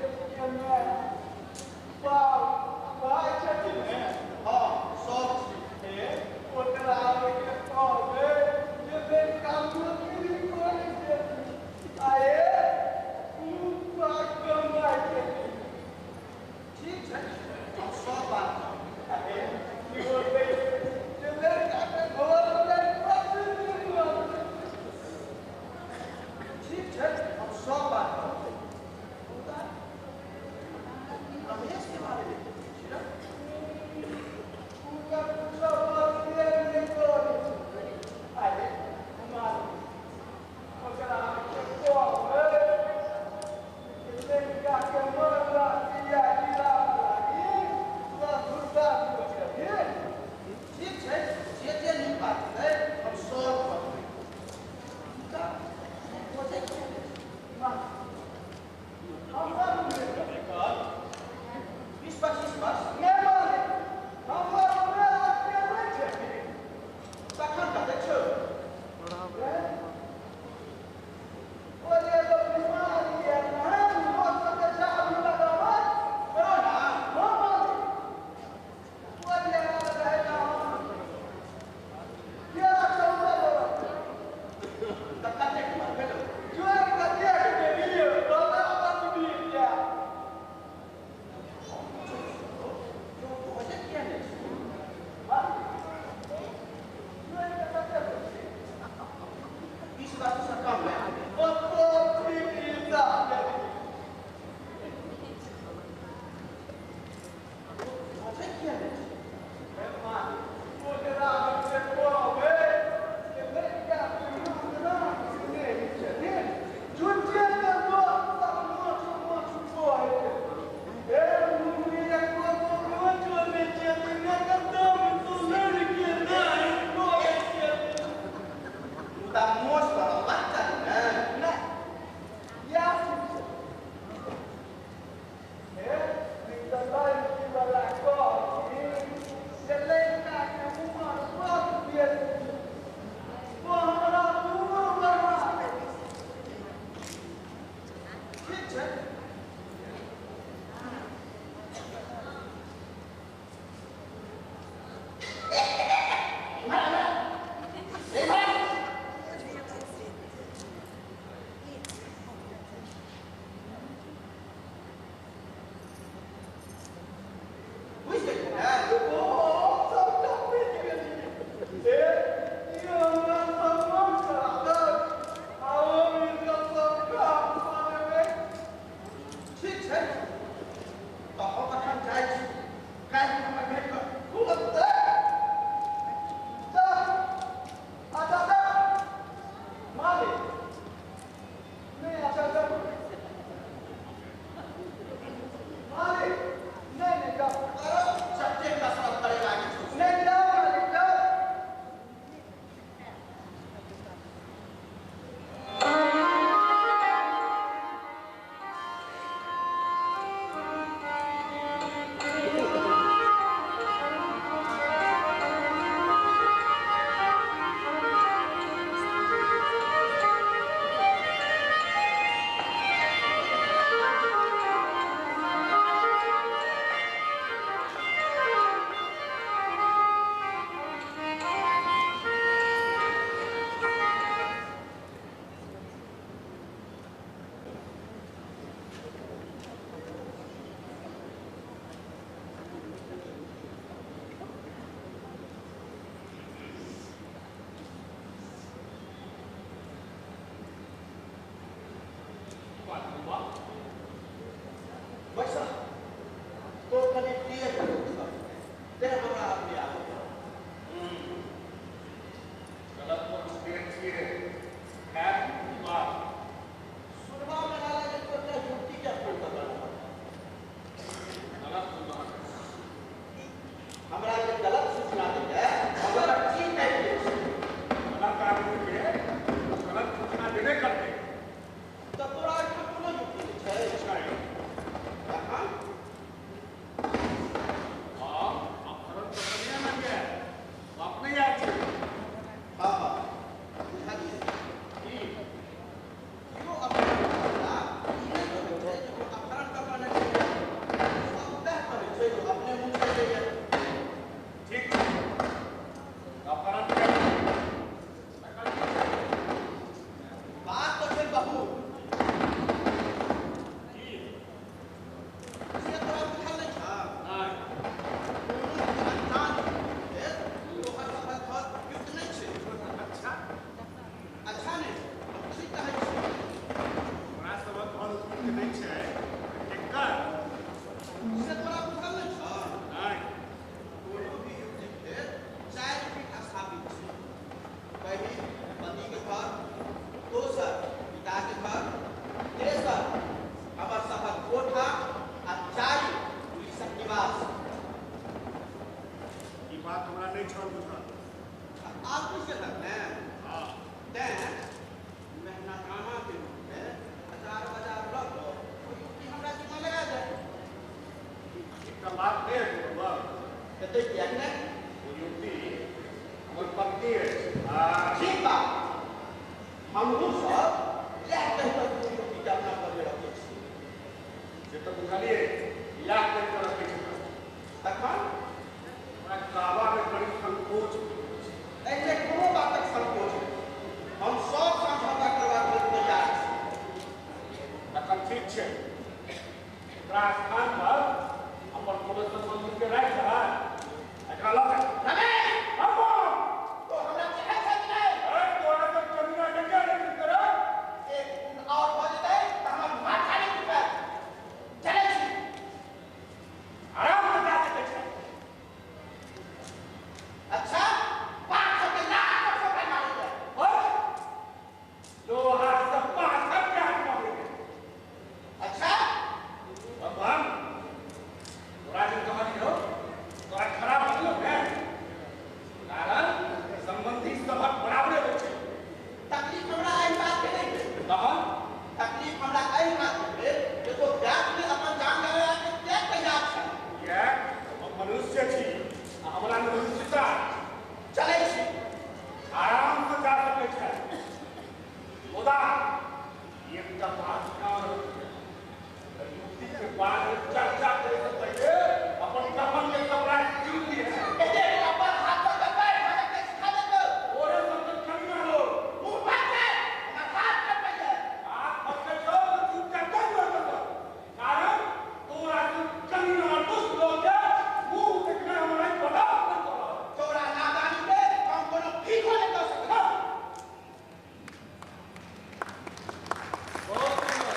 छल बुझल। आब बुझि गेलक ने? हाँ। तेँ मेहनताना के रूपमे हजार बाजार लऽ कऽ ओ युवती हमरा जिम्मा लगा जाय। एकटा बात नहि अछि बबुआ। हेतै किएक नहि? ओ युवती हमर पत्नी अछि आ ठीक बा, हमहूँ सब इएह कहि कऽ ओ युवतीके अपना घरमे रखै छी। से तऽ बुझलियै, इएह कहि कऽ रखै छी। तखन हमरा कहबामे बड़ी संकोच होइत अछि। एहिमे कोनो बातक संकोच नहि, हम सब समझौता करबाक लेल तैयार छी। तखन ठीक छै, एकरा स्थान पर अपन कोनो सम्बन्धीके राखि दहक, एकरा लऽ जा। रमेश! अपन! तो हमरा चिन्है छै कि नहि? अरे तोरा सब कमीना के क्या नहीं करब? एक गुण आओर भऽ जेतै तऽ हमर माथा नहि दुखायत। चलै छी। आराम से जा सकै छै। अच्छा, पाँच के लाख पर ठोकर मारै जाय। और लोहा सब पाथर के आत्मा हो गेल। अच्छा। भगवान तोरा जे कहली हो तोरा खराब मतलब है, कारण संबंधी सबक बराबरे होइ छै। तकलीफ हमरा एहि बात के नहि भेल। तहन तकलीफ हमरा एहि बात के भेल जे तो व्यास में अपन जान लगा के किएक तैयार छल। किएक हम मनुष्य छी आ हमरा मनुष्यता। चलै छी। आराम से जा सकै छै, मुदा एकटा बात ध्यान रखिए, युवती के बारे में चर्चा करे से पहले अपन कफन के कपड़ा चुन लिए। एते अपन हाथ पर के पैर भजक के सिखा देतौ। ओरे सब कमीना लोग। मुँह बंद कर, हमर हाथ कटबैये। हाथ पकड़ छौ तऽ चुपचाप कर दो, कारण तोरा सब कमीना दुष्ट लोग के मुंह देखने हमरा बर्दाश्त नहीं करब। तोरा नादानी के हम कोनो भीखो नहि दऽ सकब। बहुत सुंदर।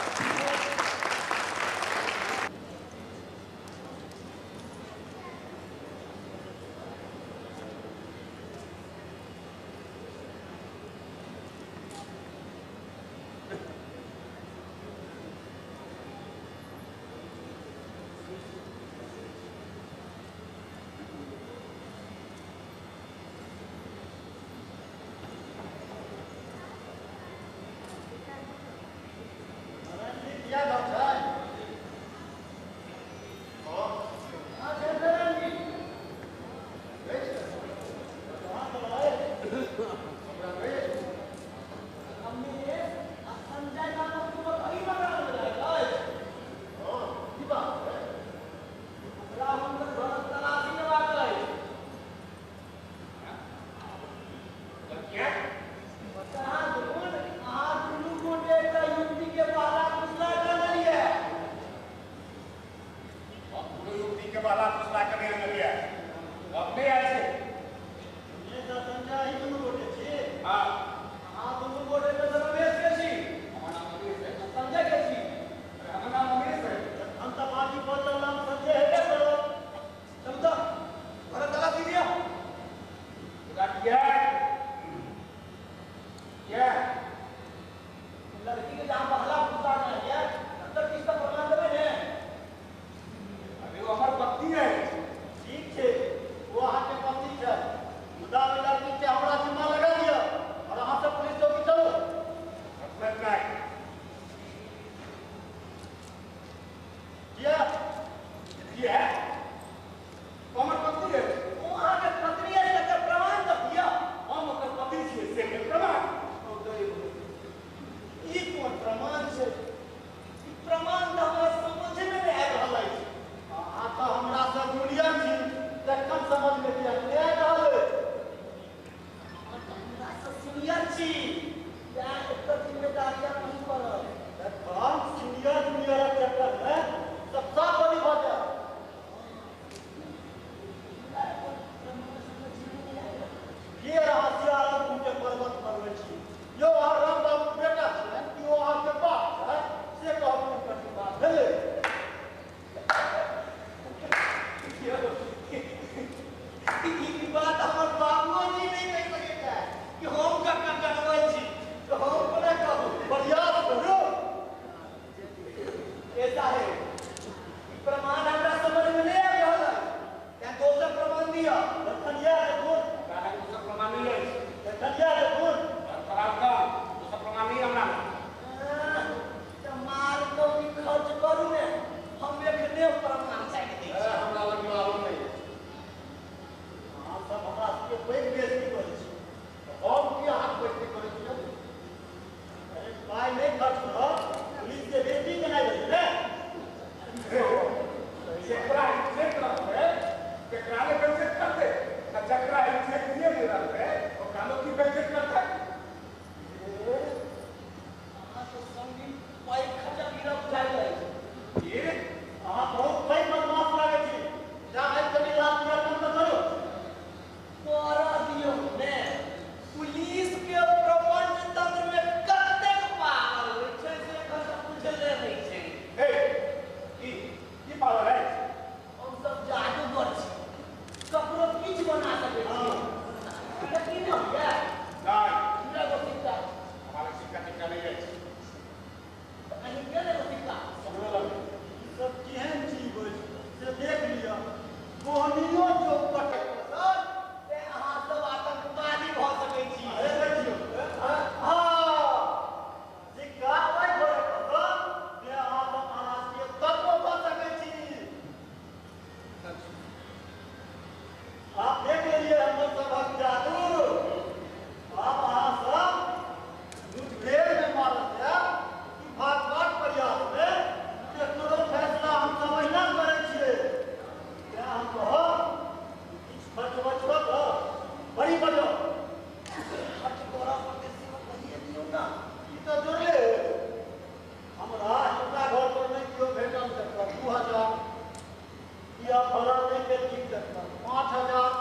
भरल नहि केलखिन तकर 5000।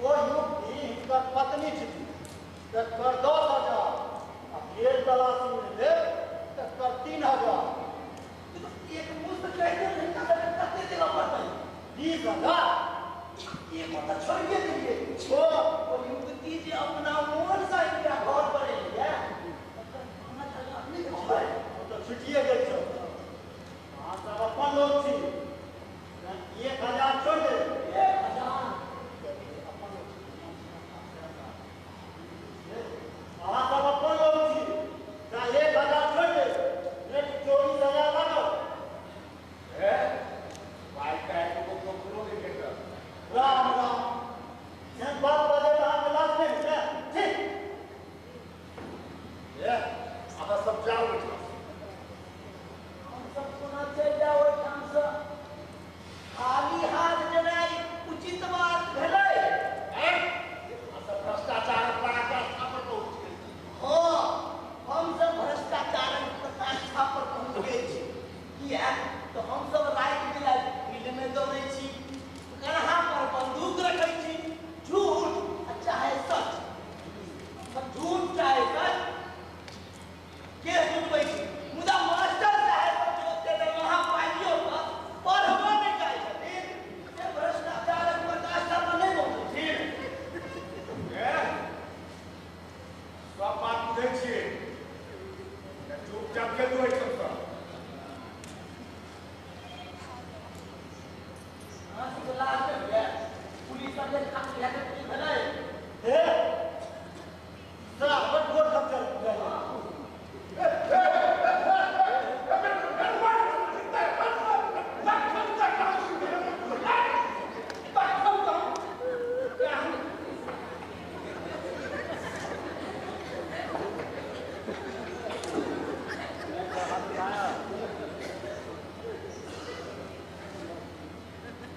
ओ युवती हिनकर पत्नी छथिन तकर 10,000 आ फेर तलाशी लेबै तकर 3,000। एक मुँह से कहि देब हिनका सबके कते देबऽ पड़तै? 20,000। एगो तऽ छोड़िए देलियै। ओ युवती जे अपना मोनसँ हिनका घर पर एलियै तकर 5,000 नहि देबै? ओ तऽ छुटिए गेल छौ। अहाँ सब अपन लोक छी, 1,000 छोड़ि देब। 1,000 अहाँ सब अपन लोक छी, 1,000 छोड़ि देब, 24,000 लागत। राम राम, एहन बात बजै तऽ अहाँके लाज नहि होइए? ठीक, अहाँ सब जाउ ओहिठाम। हमसब कोना चलि जाउ ओहिठामसँ? खाली हाथ जेनाइ उचित बात भेलै? अहाँ सब भ्रष्टाचारक पराकाष्ठा पर पहुँच गेल छी। हँ, हमसब भ्रष्टाचारक पराकाष्ठा पर पहुँच गेल छी। किएक तऽ हमसब राति बिराति फील्डमे दौड़ै छी, कन्हा पर बंदूक रखै छी, झूठ आ चाहे सच, झूठ चाहे सच केस उठबै छी। मुदा मास्टर साहेब जे ओते दरमाहा पाइयो पर पढ़बो नहि चाहै छथिन, से भ्रष्टाचारक पराकाष्ठा पर नहि पहुँचै छी। सब बात बुझै छियै, चुपचाप चलू एहिठामसँ। अहाँ सबके लाज नहि होइए? पुलिस सब जे खाली भए कऽ की भेलै? हे साहब, बड गोर खच्चर जाइए।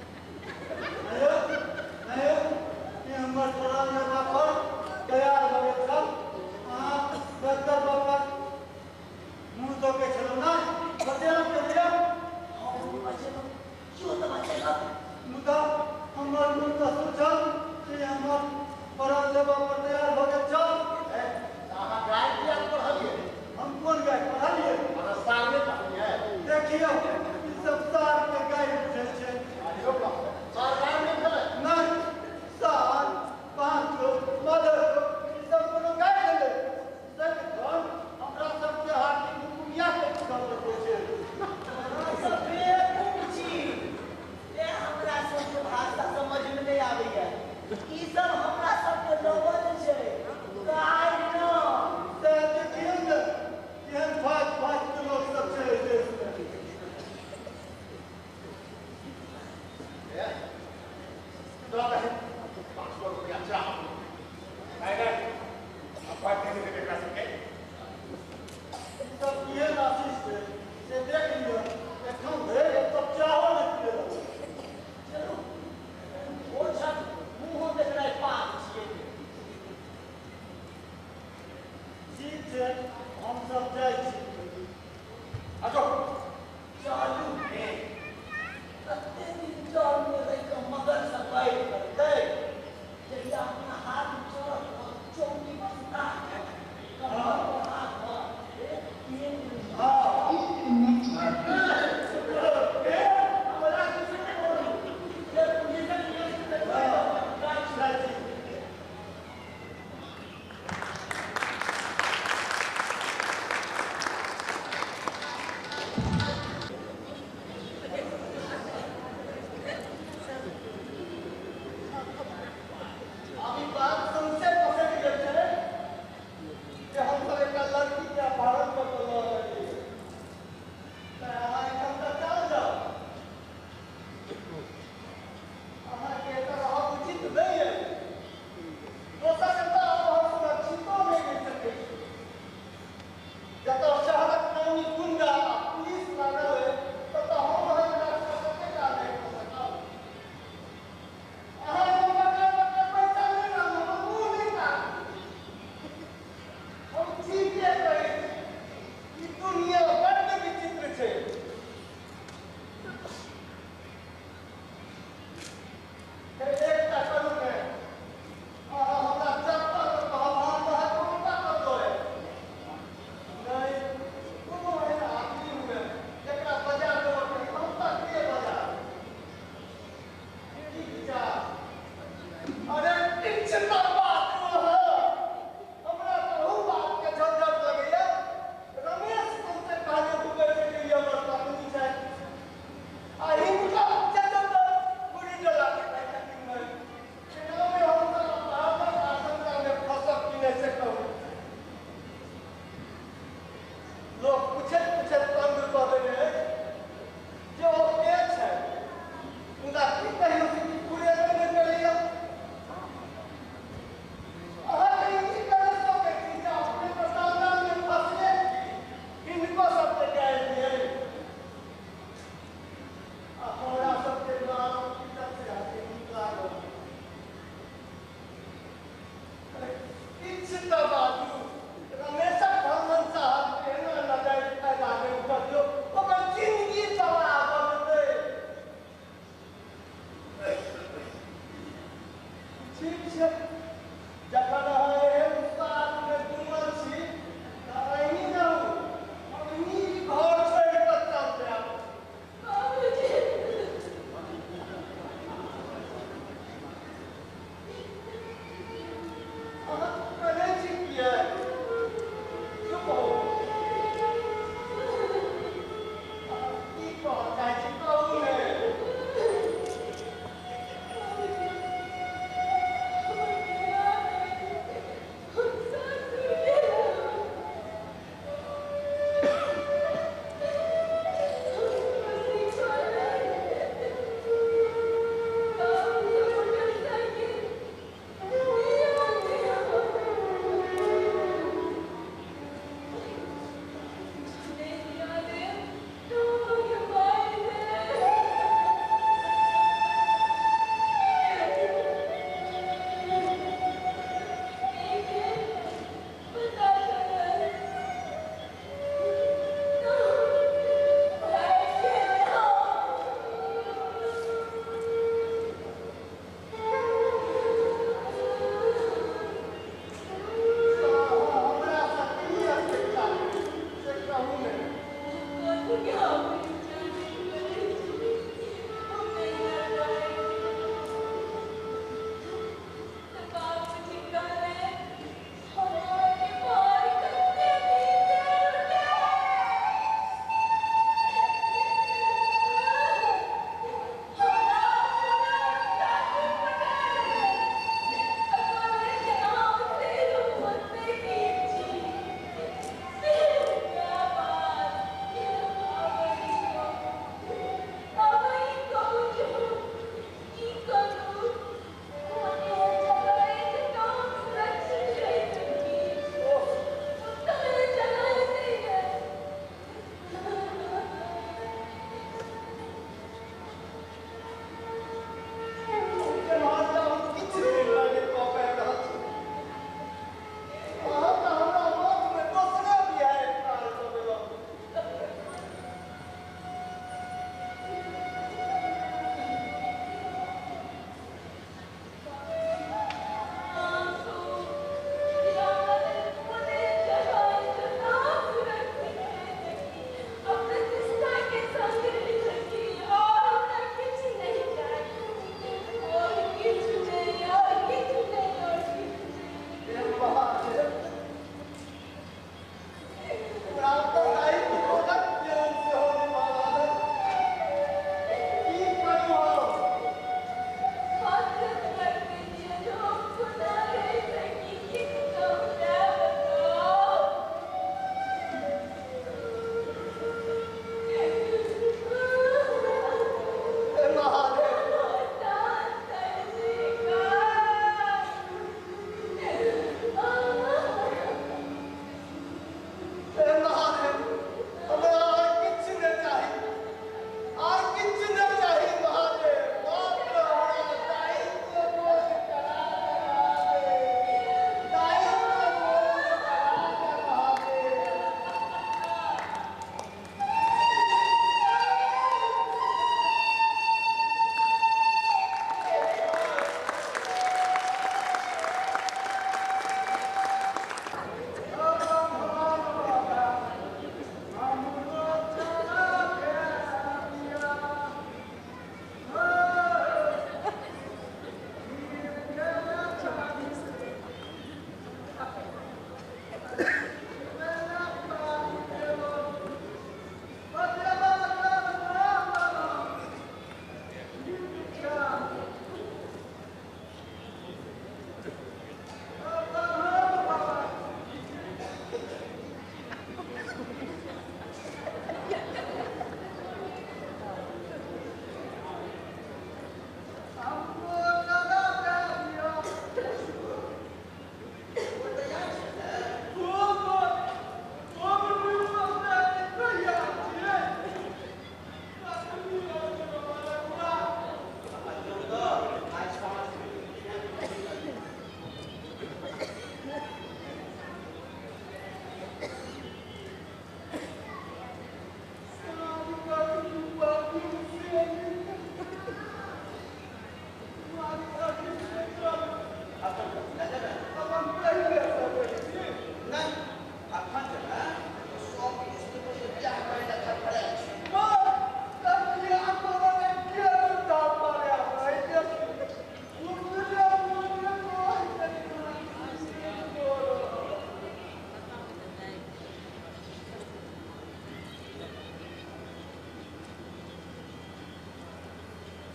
आयो, आयो, ई हमर प्राण लेबा पर तैयार भऽ गेल छल। अहाँ डॉक्टर बाबा मुँह दऽ के छलहुँ ने, बचेलहुँ के लिअ? हम बचेलहुँ, केओ तऽ बचेलक। मुदा हमर मुँह तऽ सूझल जे हमर प्राण लेबा पर तैयार भऽ गेल छल। अहाँ गाय किया पढ़लियै? हम कोन गाय पढ़लियै? अहाँ सामने पढ़लियै। देखियौ, ई सब सार के गाय बुझै छै। आइयो बाप, सार गाय नहि भेलै? नहि, सार, पाँचो, मदरो, ई सब कोनो गाय भेलै? सदिखन हमरा सबके हाथी कुकुमिया के पूजा पड़ै छै। अहाँ सब बेवकूफ छी, तें हमरा सबके भाषा समझमे नहि आबैए। ई सब हमरा सबके लवल छै, गाय न। सएह देखियौ ने, केहन फाट फाट के लोक सब छै एहि देशमे। दऽ दही 500 रुपया चाह। ई सब केहन आशीष छै से देख लिअ, एखन धरि एक कप चाहो नहि पियलहुँ। चलू, ओ छठ मुँहो देखनाइ पाप छियै। ठीक छै, हम सब जाइ छी। चलू हे, कते दिन जलमे रहि कऽ मगर सँ बैठ करतै? जहिया अपना हाथ चढ़त चौकी बसता कमर पर हाथ धऽ, एक एक हँ। हमरा किछु नहि बोलू। जे पुलिसक नियम से जाइ छी। जाइ छी।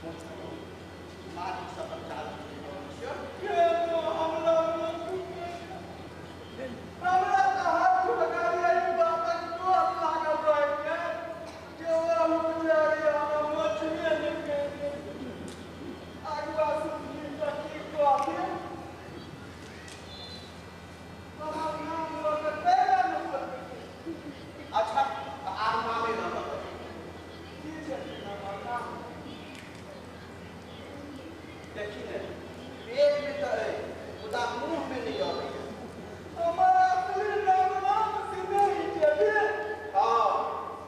मालिक सब चाल हमरा तऽ हाथ लगाड़ी एहि बातक डर लागल रहैए जे ओ बेचारी हमरा मोछिए नहि कहि अगुआ सुनली तऽ की कहथिन। हमर नाम लऽ कऽ कैला नहि सकै। अच्छा, तऽ आब नामे लऽ कऽ की छथिन हमर नाम? देखी ने, पेटमे तऽ अइ मुदा मुँहमे नहि अबैए। हमर असली नाम राम सिनेही छथिन। हँ,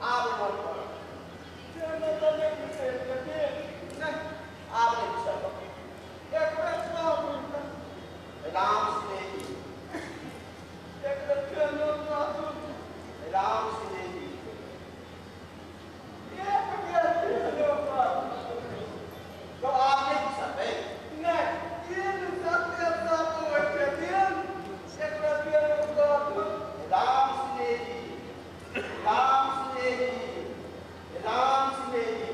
आब मन पड़ल। से तऽ नहि बिसरि छथिन? नहि, आब नहि बिसरब। एक बेर कहू ने। राम सिनेही। एक बेर फेरो कहू। राम सिनेही। एक बेर फेरो कहू। तो आब नहि बिसरबै? नहि, तीन सत्य सब होइ छथिन। एक बेर फेरो कहू। राम सिनेही, राम सिनेही, राम सिनेही।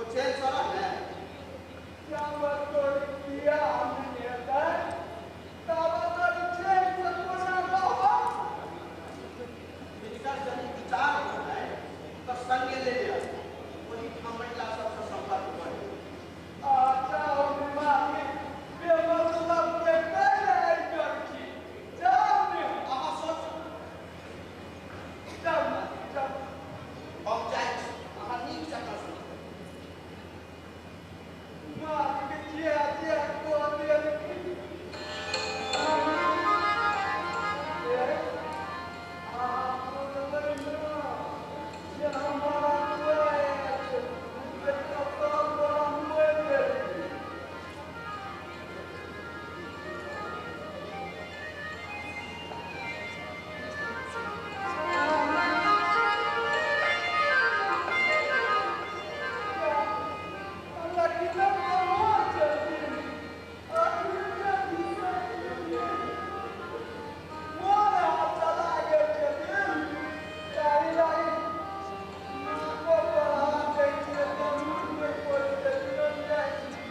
तो चैन से रह ने। जाबर तोरी बियाह नहि हेतै ताबत तोरी चैन से कोना रहब? हिनकर यदि विचार होतै तऽ संगे ले लिअ, ओहि ठाम महिला सबसँ सम्पर्क करी। अच्छा हम मालिक बेमतलब के कैला कर छी। जाउ ने। अहाँ सोचू। जाउ मालिक जाउ। हम जाइ छी, अहाँ नीक जकाँ सोचू। मालिक जे जे कऽ देलखिन। ए, अहाँ बुझबै ने जे हमरा मुआयल छै, जे कतऽ तोरा मुआयल देलखिन। हमरा कितना कमाल छथिन। अखने बिसरि गेलियै। मोन हाथ चला गेल छथिन। ताहि लागि नाको पर हाथ दै छियै तऽ मुँहमे कोइ देलियो जाइ छै।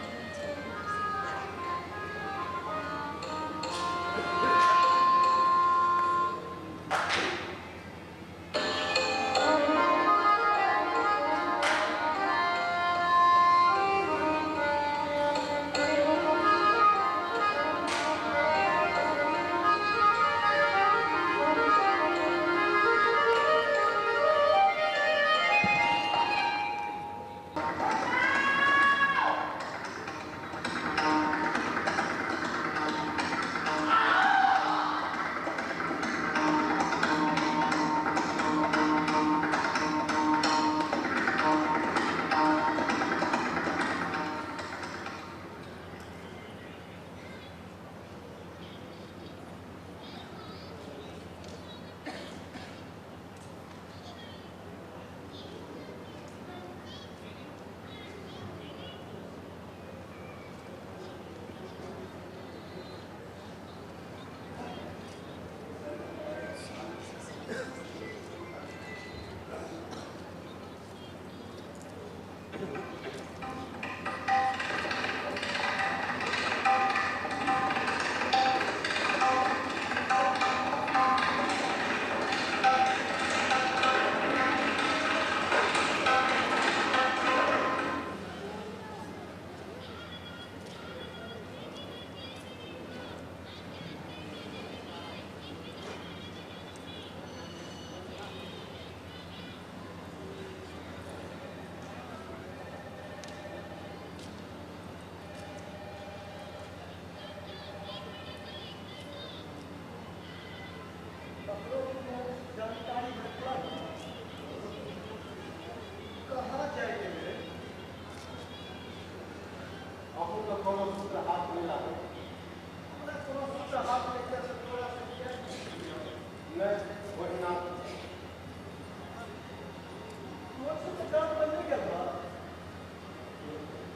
ककरो कोनो जानकारी भेटल? कहाँ जाइ गेलै? अहूँ तऽ कोनो सूत्र हाथ नहि लागल। हमरा कोनो सूत्र हाथ नहि छै से तोरा से किया पुछलियौ? नहि, ओहिना। तोर से तऽ गाम पर नहि गेल रह?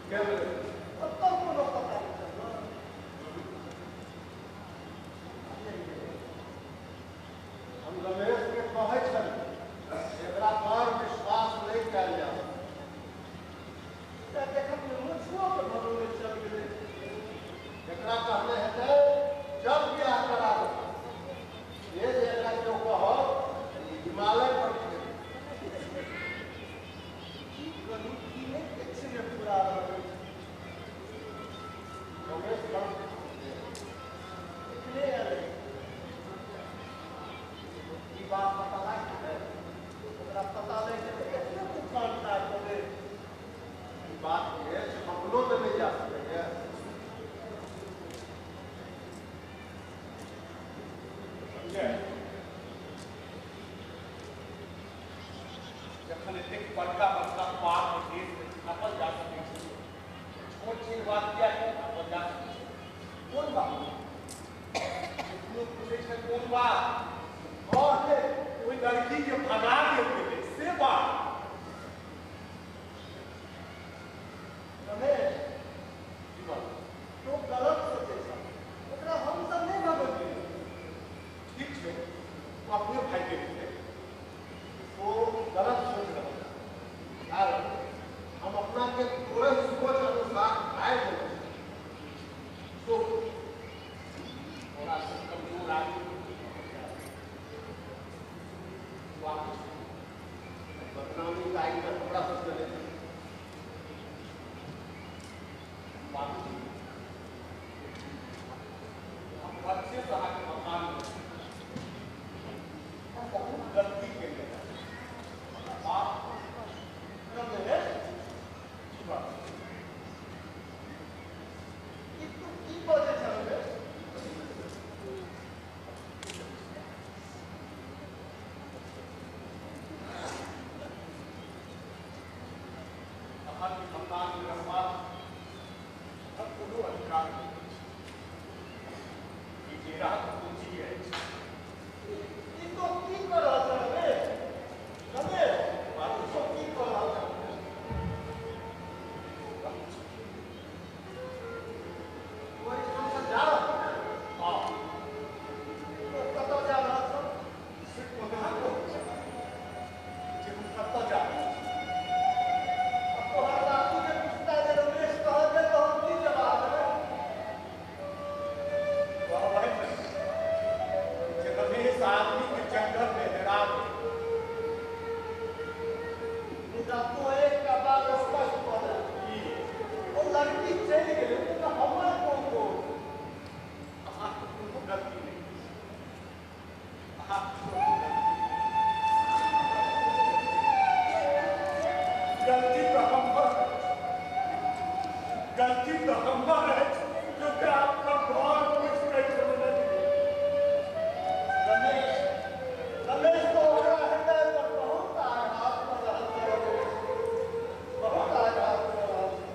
गेल। ओतऽ कोनो पता नहि चलल? हम रमेश के कहै छलियै एकरा पर विश्वास नहि कयल जा सकत। तऽ देखलियै मुछुओ के भरोसे चल गेलै। एकरा कहने हेतै चल बियाह करा दे। ये जे एकरा केओ कहत ई हिमालय पर खेल। की करू की नहि किछु नहि पूरा रहल अछि। रमेश गाम एखने एलै। ई बात पता लागि गेलै? ओकरा पता लागि गेलै एखने तूफान ठाढ़ भेलै। ई बात के छपलो तऽ नहि जा सकैए। संजय, जखन एतेक बड़का बड़का बात देशमे छापल जा सकै छै, छोट छिन बात किया नहि छापल जा सकै छै? कोन बात? केकरो पूछै छै कोन बात? हँ हे, ओहि लड़की के भगा देल गेलै से बात। रमेश, की बात? तू गलत सोचै छह। ओकरा हमसब नहि भगेलियै। ठीक छै, ओ अपने भागि गेलै। ओ गलत सोच रहल है। कारण हम अपना के कारण ई डेराक पूंजी अछि। ई तो की कर रहल छ रमेश? रमेश, बाबू तो की कर रहल छ? ओहिठाम से जा रहल? हाँ। तो कतऽ जा रहल छ? से कोना कहू जे हम कतऽ जा रहल छी? अब तोहर बाबू जे पूछता जे रमेश कहल जे, तऽ हम की जवाब देबै? कहबै ने जे रमेश आदमी के जंगल में हेरा गेल। मुदा तू एकटा बात स्पष्ट कऽ दे। की? ओ लड़की चलि गेलै तऽ हमर कोन दोष? अहाँके कोनो गलती नहि अछि। अहाँके कोनो गलती नहि। गलती तऽ हमर अछि। गलती तऽ हमर अछि जे ओकरा अपन घर बुझि कऽ छोड़ने रहियै। रमेश, रमेश, तो ओकरा हृदय पर बहुत आघात कऽ रहल छै रमेश, बहुत आघात कऽ रहल छै।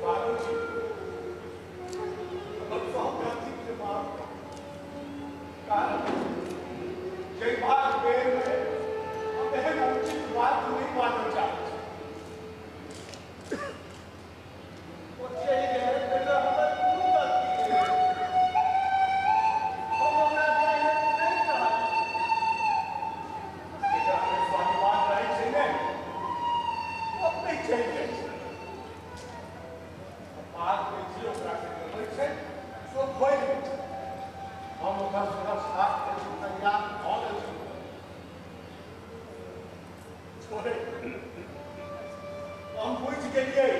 बाबूजी, हमर सब गलतीके माफ करू। कारण जयबाक बेरमे हम एहन अनुचित बात नहि बाजऽ चाहै छी। ओ चलि गेलै, ताहिमे हमर कोनो गलती नहि। हम ओकरा जाइ लेल नहि कहलियै। जेकरा में स्वाभिमान रहै छै ने, ओ अपने चलि जाइ छै। बादमे जे ओकरा से गबै छै से ओ भोगि लै छै। हम ओकर सुरक्षाक हेतु तैयार भऽ गेल छी। छोड़े, हम बुझि गेलियै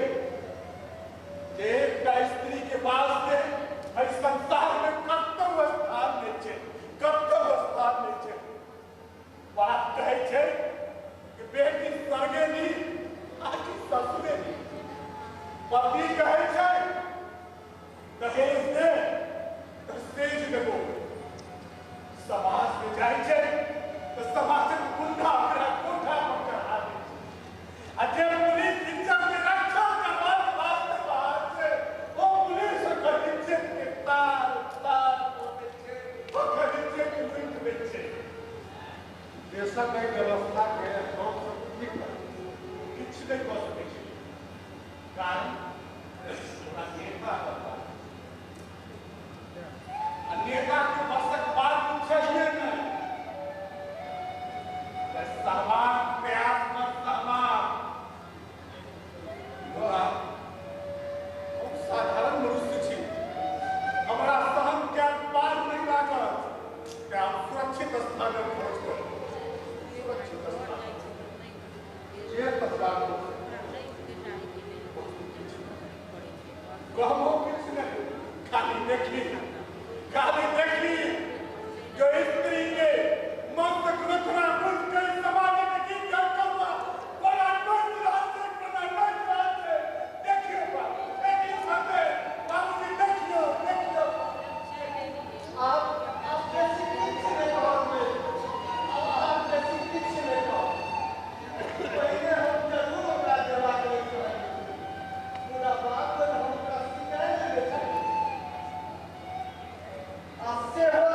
जे एकटा स्त्री के वास्ते एहि संसार में कतौ स्थान नहि छै, कतौ स्थान नहि छै। बात कहै छै कि बेटी स्वर्गे नी आकि ससुरे नी। पति कहै छै दहेज दे तऽ सेज देबो। समाज में जाइ छै तऽ समाजक गुंडा ओकरा कोठा पर चढ़ा दै छै। आ जे पुलिस इज्जत के रक्षा करबाक वास्ते बाहर छै, ओ पुलिस ओकर इज्जत के तार तार कऽ दै छै, ओकर इज्जत लूटि दै छै। देशक एहि व्यवस्था के हमसब की करब? किछु नहि कऽ सकै छै, कारण ओकरा नेता करता आ नेता के बसक बात पूछिए नहि। तऽ सहबाक प्रयास पर सहबाक। हम साधारण मनुष्य छी, हमरा सहन कयल पार नहि लागत। तेँ हम सुरक्षित स्थानक खोज करू, सुरक्षित स्थान। जे तत्काल कहबो किछु नहि, खाली देखी, खाली देखी जो स्त्री के मस्त रचना बुझ के समाज के की करकौआ कोना नोच रहल छै, कोना नोच रहल छै। देखियौ बाबू, देखियौ साथे बाबूजी, देखियौ, देखियौ। आब आब बेसी किछु नहि कहब रमेश। आब अहाँ बेसी किछु नहि कहब। पहिने हम जरूर ओकरा जेबाक लेल कहलियै, मुदा बादमे हम ओकरा सिखाय देने छलियै आ सेहो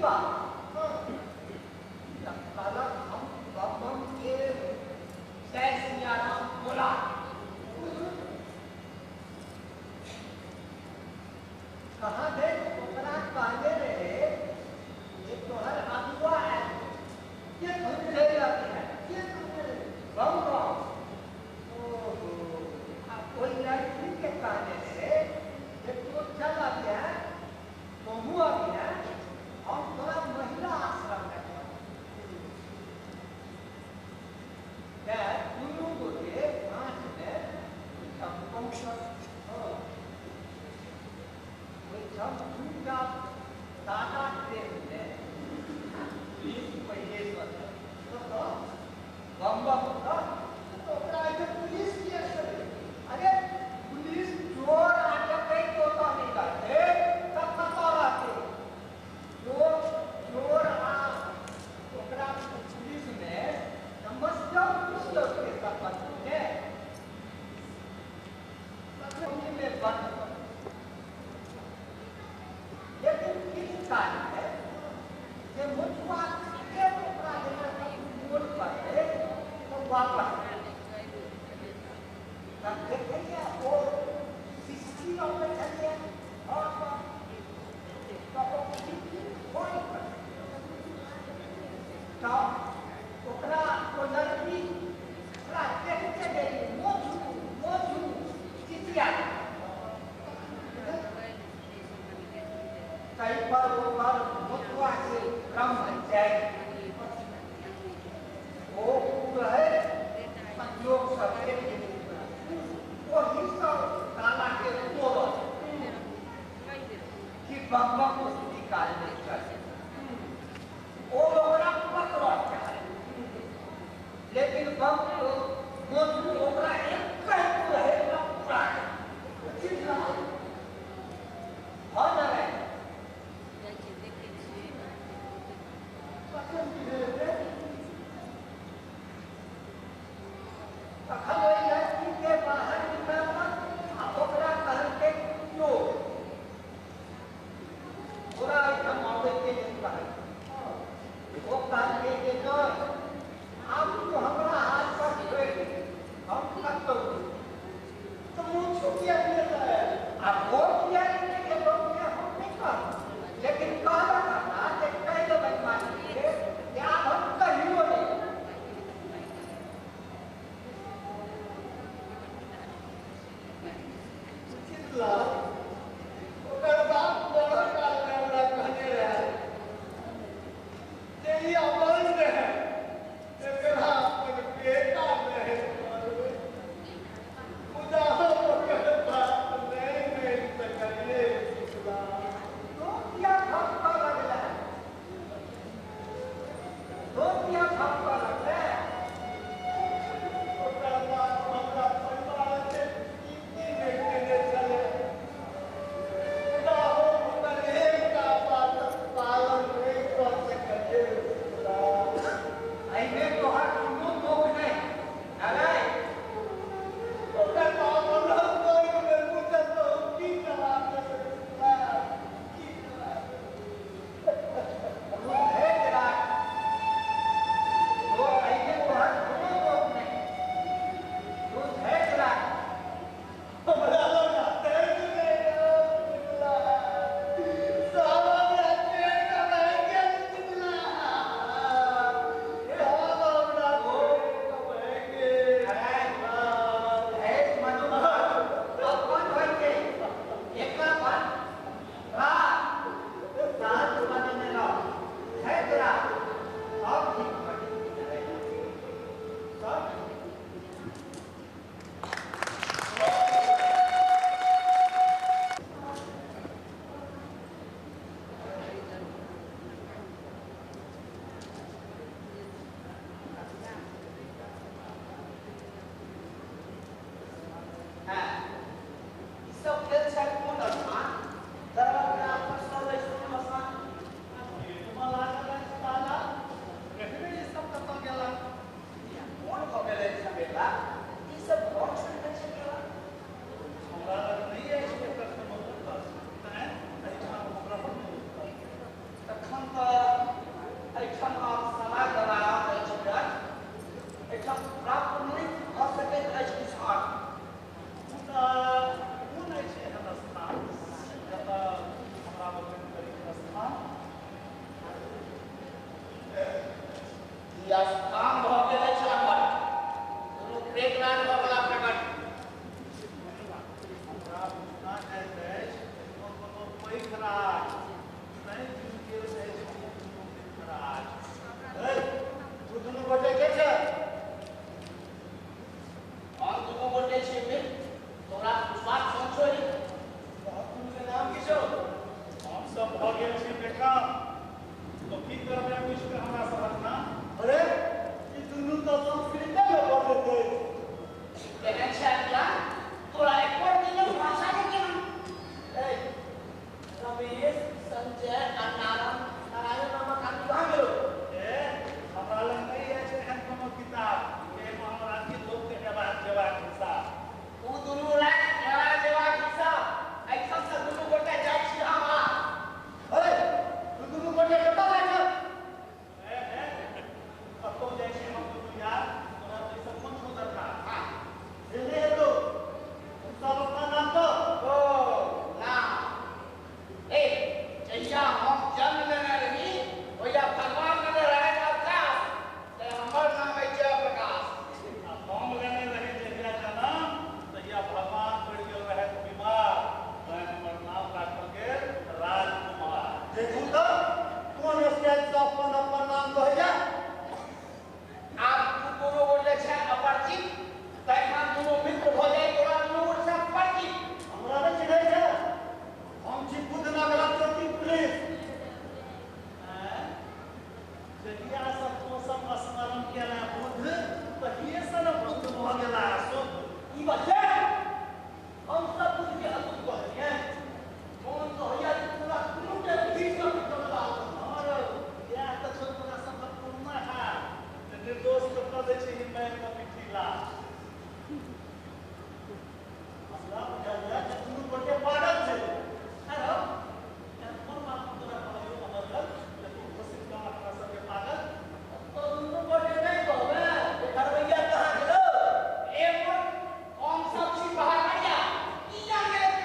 बात तब कहलक हम बम बम के जय सियाराम बोला। कहाँ गए ओकरा कहने रहे जे तोहर अगुआ है के तुम ले जाते हैं के तुम बम बम। ओहो आ कोई लड़की के कहने रहे जे तू चल आते हैं तुमू आते हैं हम तोरा महिला आश्रम में दुनू गोटे साँझ में ओहिठाम पहुँचल। ओहिठाम दूटा टाटा ट्रेन में पुलिस पहिलेसँ छल। बम बम ओकरा पुलिस किया छलै? अरे पुलिस चोर आ डकैत ओतऽ नहि रहतै तब कतऽ रहतै? चोर चोर आ ओकरा पुलिसमे के संबंध में में बंद कर, लेकिन किस कार्य है जे मुठुआ के ओकरा जेना मोन पड़तै तो वापस तब देखैए ओ सिस्टी अबै छलियै और तऽ ओ खिड़की खोलि तऽ ओकरा ओ लड़की ओकरा देखते गेली मोझू मोझू चिचिया कहीं पर ओकर मोटुआ के ब्रह्मचर्य ओ रहे संयोग से भेट गेलै। ओही सब ताला के तोड़ल कि बम बम निकालने चल ओ ओकरा पकड़ल चाहे, लेकिन बम मोटू ओकरा एक रहे पूरा हाँ ना रहे। तखन ओहि लड़की के बाहर निकाललक आ ओकरा कहलकै जो तोरा एहिठाम आबैके नहि कहलकै। ओ कहलकै जे नहि आब तू हमरा हाथ पर छोड़ि दे, हम कतहु तऽ मुँह किया दिए आ ओ किया नहि गेलो हम नहि कहब, लेकिन कहलक हमरा जे कहि देबै मालिकके जे आब हम कहियो नहि। उचितलाल ओकर बाप बड़ो कालमे हमरा कहने रहै जे ई अपन रहै एकरा अपन बेटा रहै करबै, मुदा हम ओकर बात नहि मानि सकलियै। उचितलाल तो किया ठपकऽ लगलै? तो किया ठपकऽ लगलै? ओकर बाप हमरा परिवारके की की नहि केने छलै, मुदा हम ओकर एकटा बातक पालन नहि कऽ सकलियै। उचितलाल स्थान भऽ गेल अछि अपन दुनू प्रेतराज भऽ गेला प्रकट। हमरा बुझना जाइत अछि एखनो कोनो पैघ राज तैं जुटि गेल अछि ई दुनू मित्रराज। तू दुनू गोटे के छै? हम दुनू गोटे छी मित्र, तोरा पुछबाक कोन छोड़ी? तोहर दुनू के नाम की छौ? हम सब भऽ गेल छी बेकम, तो की करबै पूछि कऽ हमरा सभक नाम? अरे ई दुनू तऽ संस्कृते मे बजैत अछि। केहन छै अगिला, तोरा एको दिनक भाषा के ज्ञान? ए, रमेश, संजय आ नारायण नारायण नामक आदमी कहाँ गेलो? ए, हमरा लग नहि अछि एहन कोनो किताब जाहिमे हमरा कि लोकके हेबाक जेबाक हिसाब। ओ दुनू राति हेरा जेबाक हिसाब। एहिठाम से दुनू गोटे जाइ छी हम आ अरे तू दुनू गोटे कतऽ जाइ छह? ए, ए, कतौ जाइ छी हम दुनू यार, तोरा ताहिसँ कोन छौ दरकार? हाँ, से नहि हेतौ, तू सब अपन नाम कह। ओ नाम ए, जहिया हम जन्म लेने रही ओहिया भगवान लेने रहथि अवकाश, ते हमर नाम अछि जयप्रकाश। आ हम लेने रही जहिया जनम तहिया भगवान पड़ि गेल रहथि बीमार, तैं हमर नाम राखल गेल राजकुमार। देखू तऽ कोन स्टाइल सँ अपन अपन नाम कहैया। आब तू दुनू गोटे छै अपरिचित, तैं हम दुनू मित्र भऽ जाइ तोरा दुनू गोटे सँ परिचित। हमरा नहि चिन्है छै? हम छी बुद्ध नगरक चौकी पुलिस। आँय? जहिया सँ तों सब स्मरण केला बुद्ध, तहिये सँ ने बुद्ध भऽ गेला शुद्ध। ई बच्चे, हम सब बुद्ध के अशुद्ध कहलियै। मोन तऽ होइया जे तोरा दुनू के भीड़ सँ निकलला। और इएह तऽ छौ तोरा सभक पुरना हाल, जे निर्दोष के कऽ दै छिही मारि कऽ पिट्ठी लाल। हमरा बुझाइया जे दुनू गोटे पागल छै। हेलो, एहन कोन बात हम तोरा कहलियौ अमरगल जे तू घोषित कऽ हमरा सबके पागल? तो दुनू गोटे नहि कहबै जे घरबैया कहाँ गेलो? ए मूर्ख, हम सब छी बहरबैया, की जान गेलै कि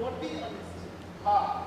बड्डी अनिश्चित। हाँ।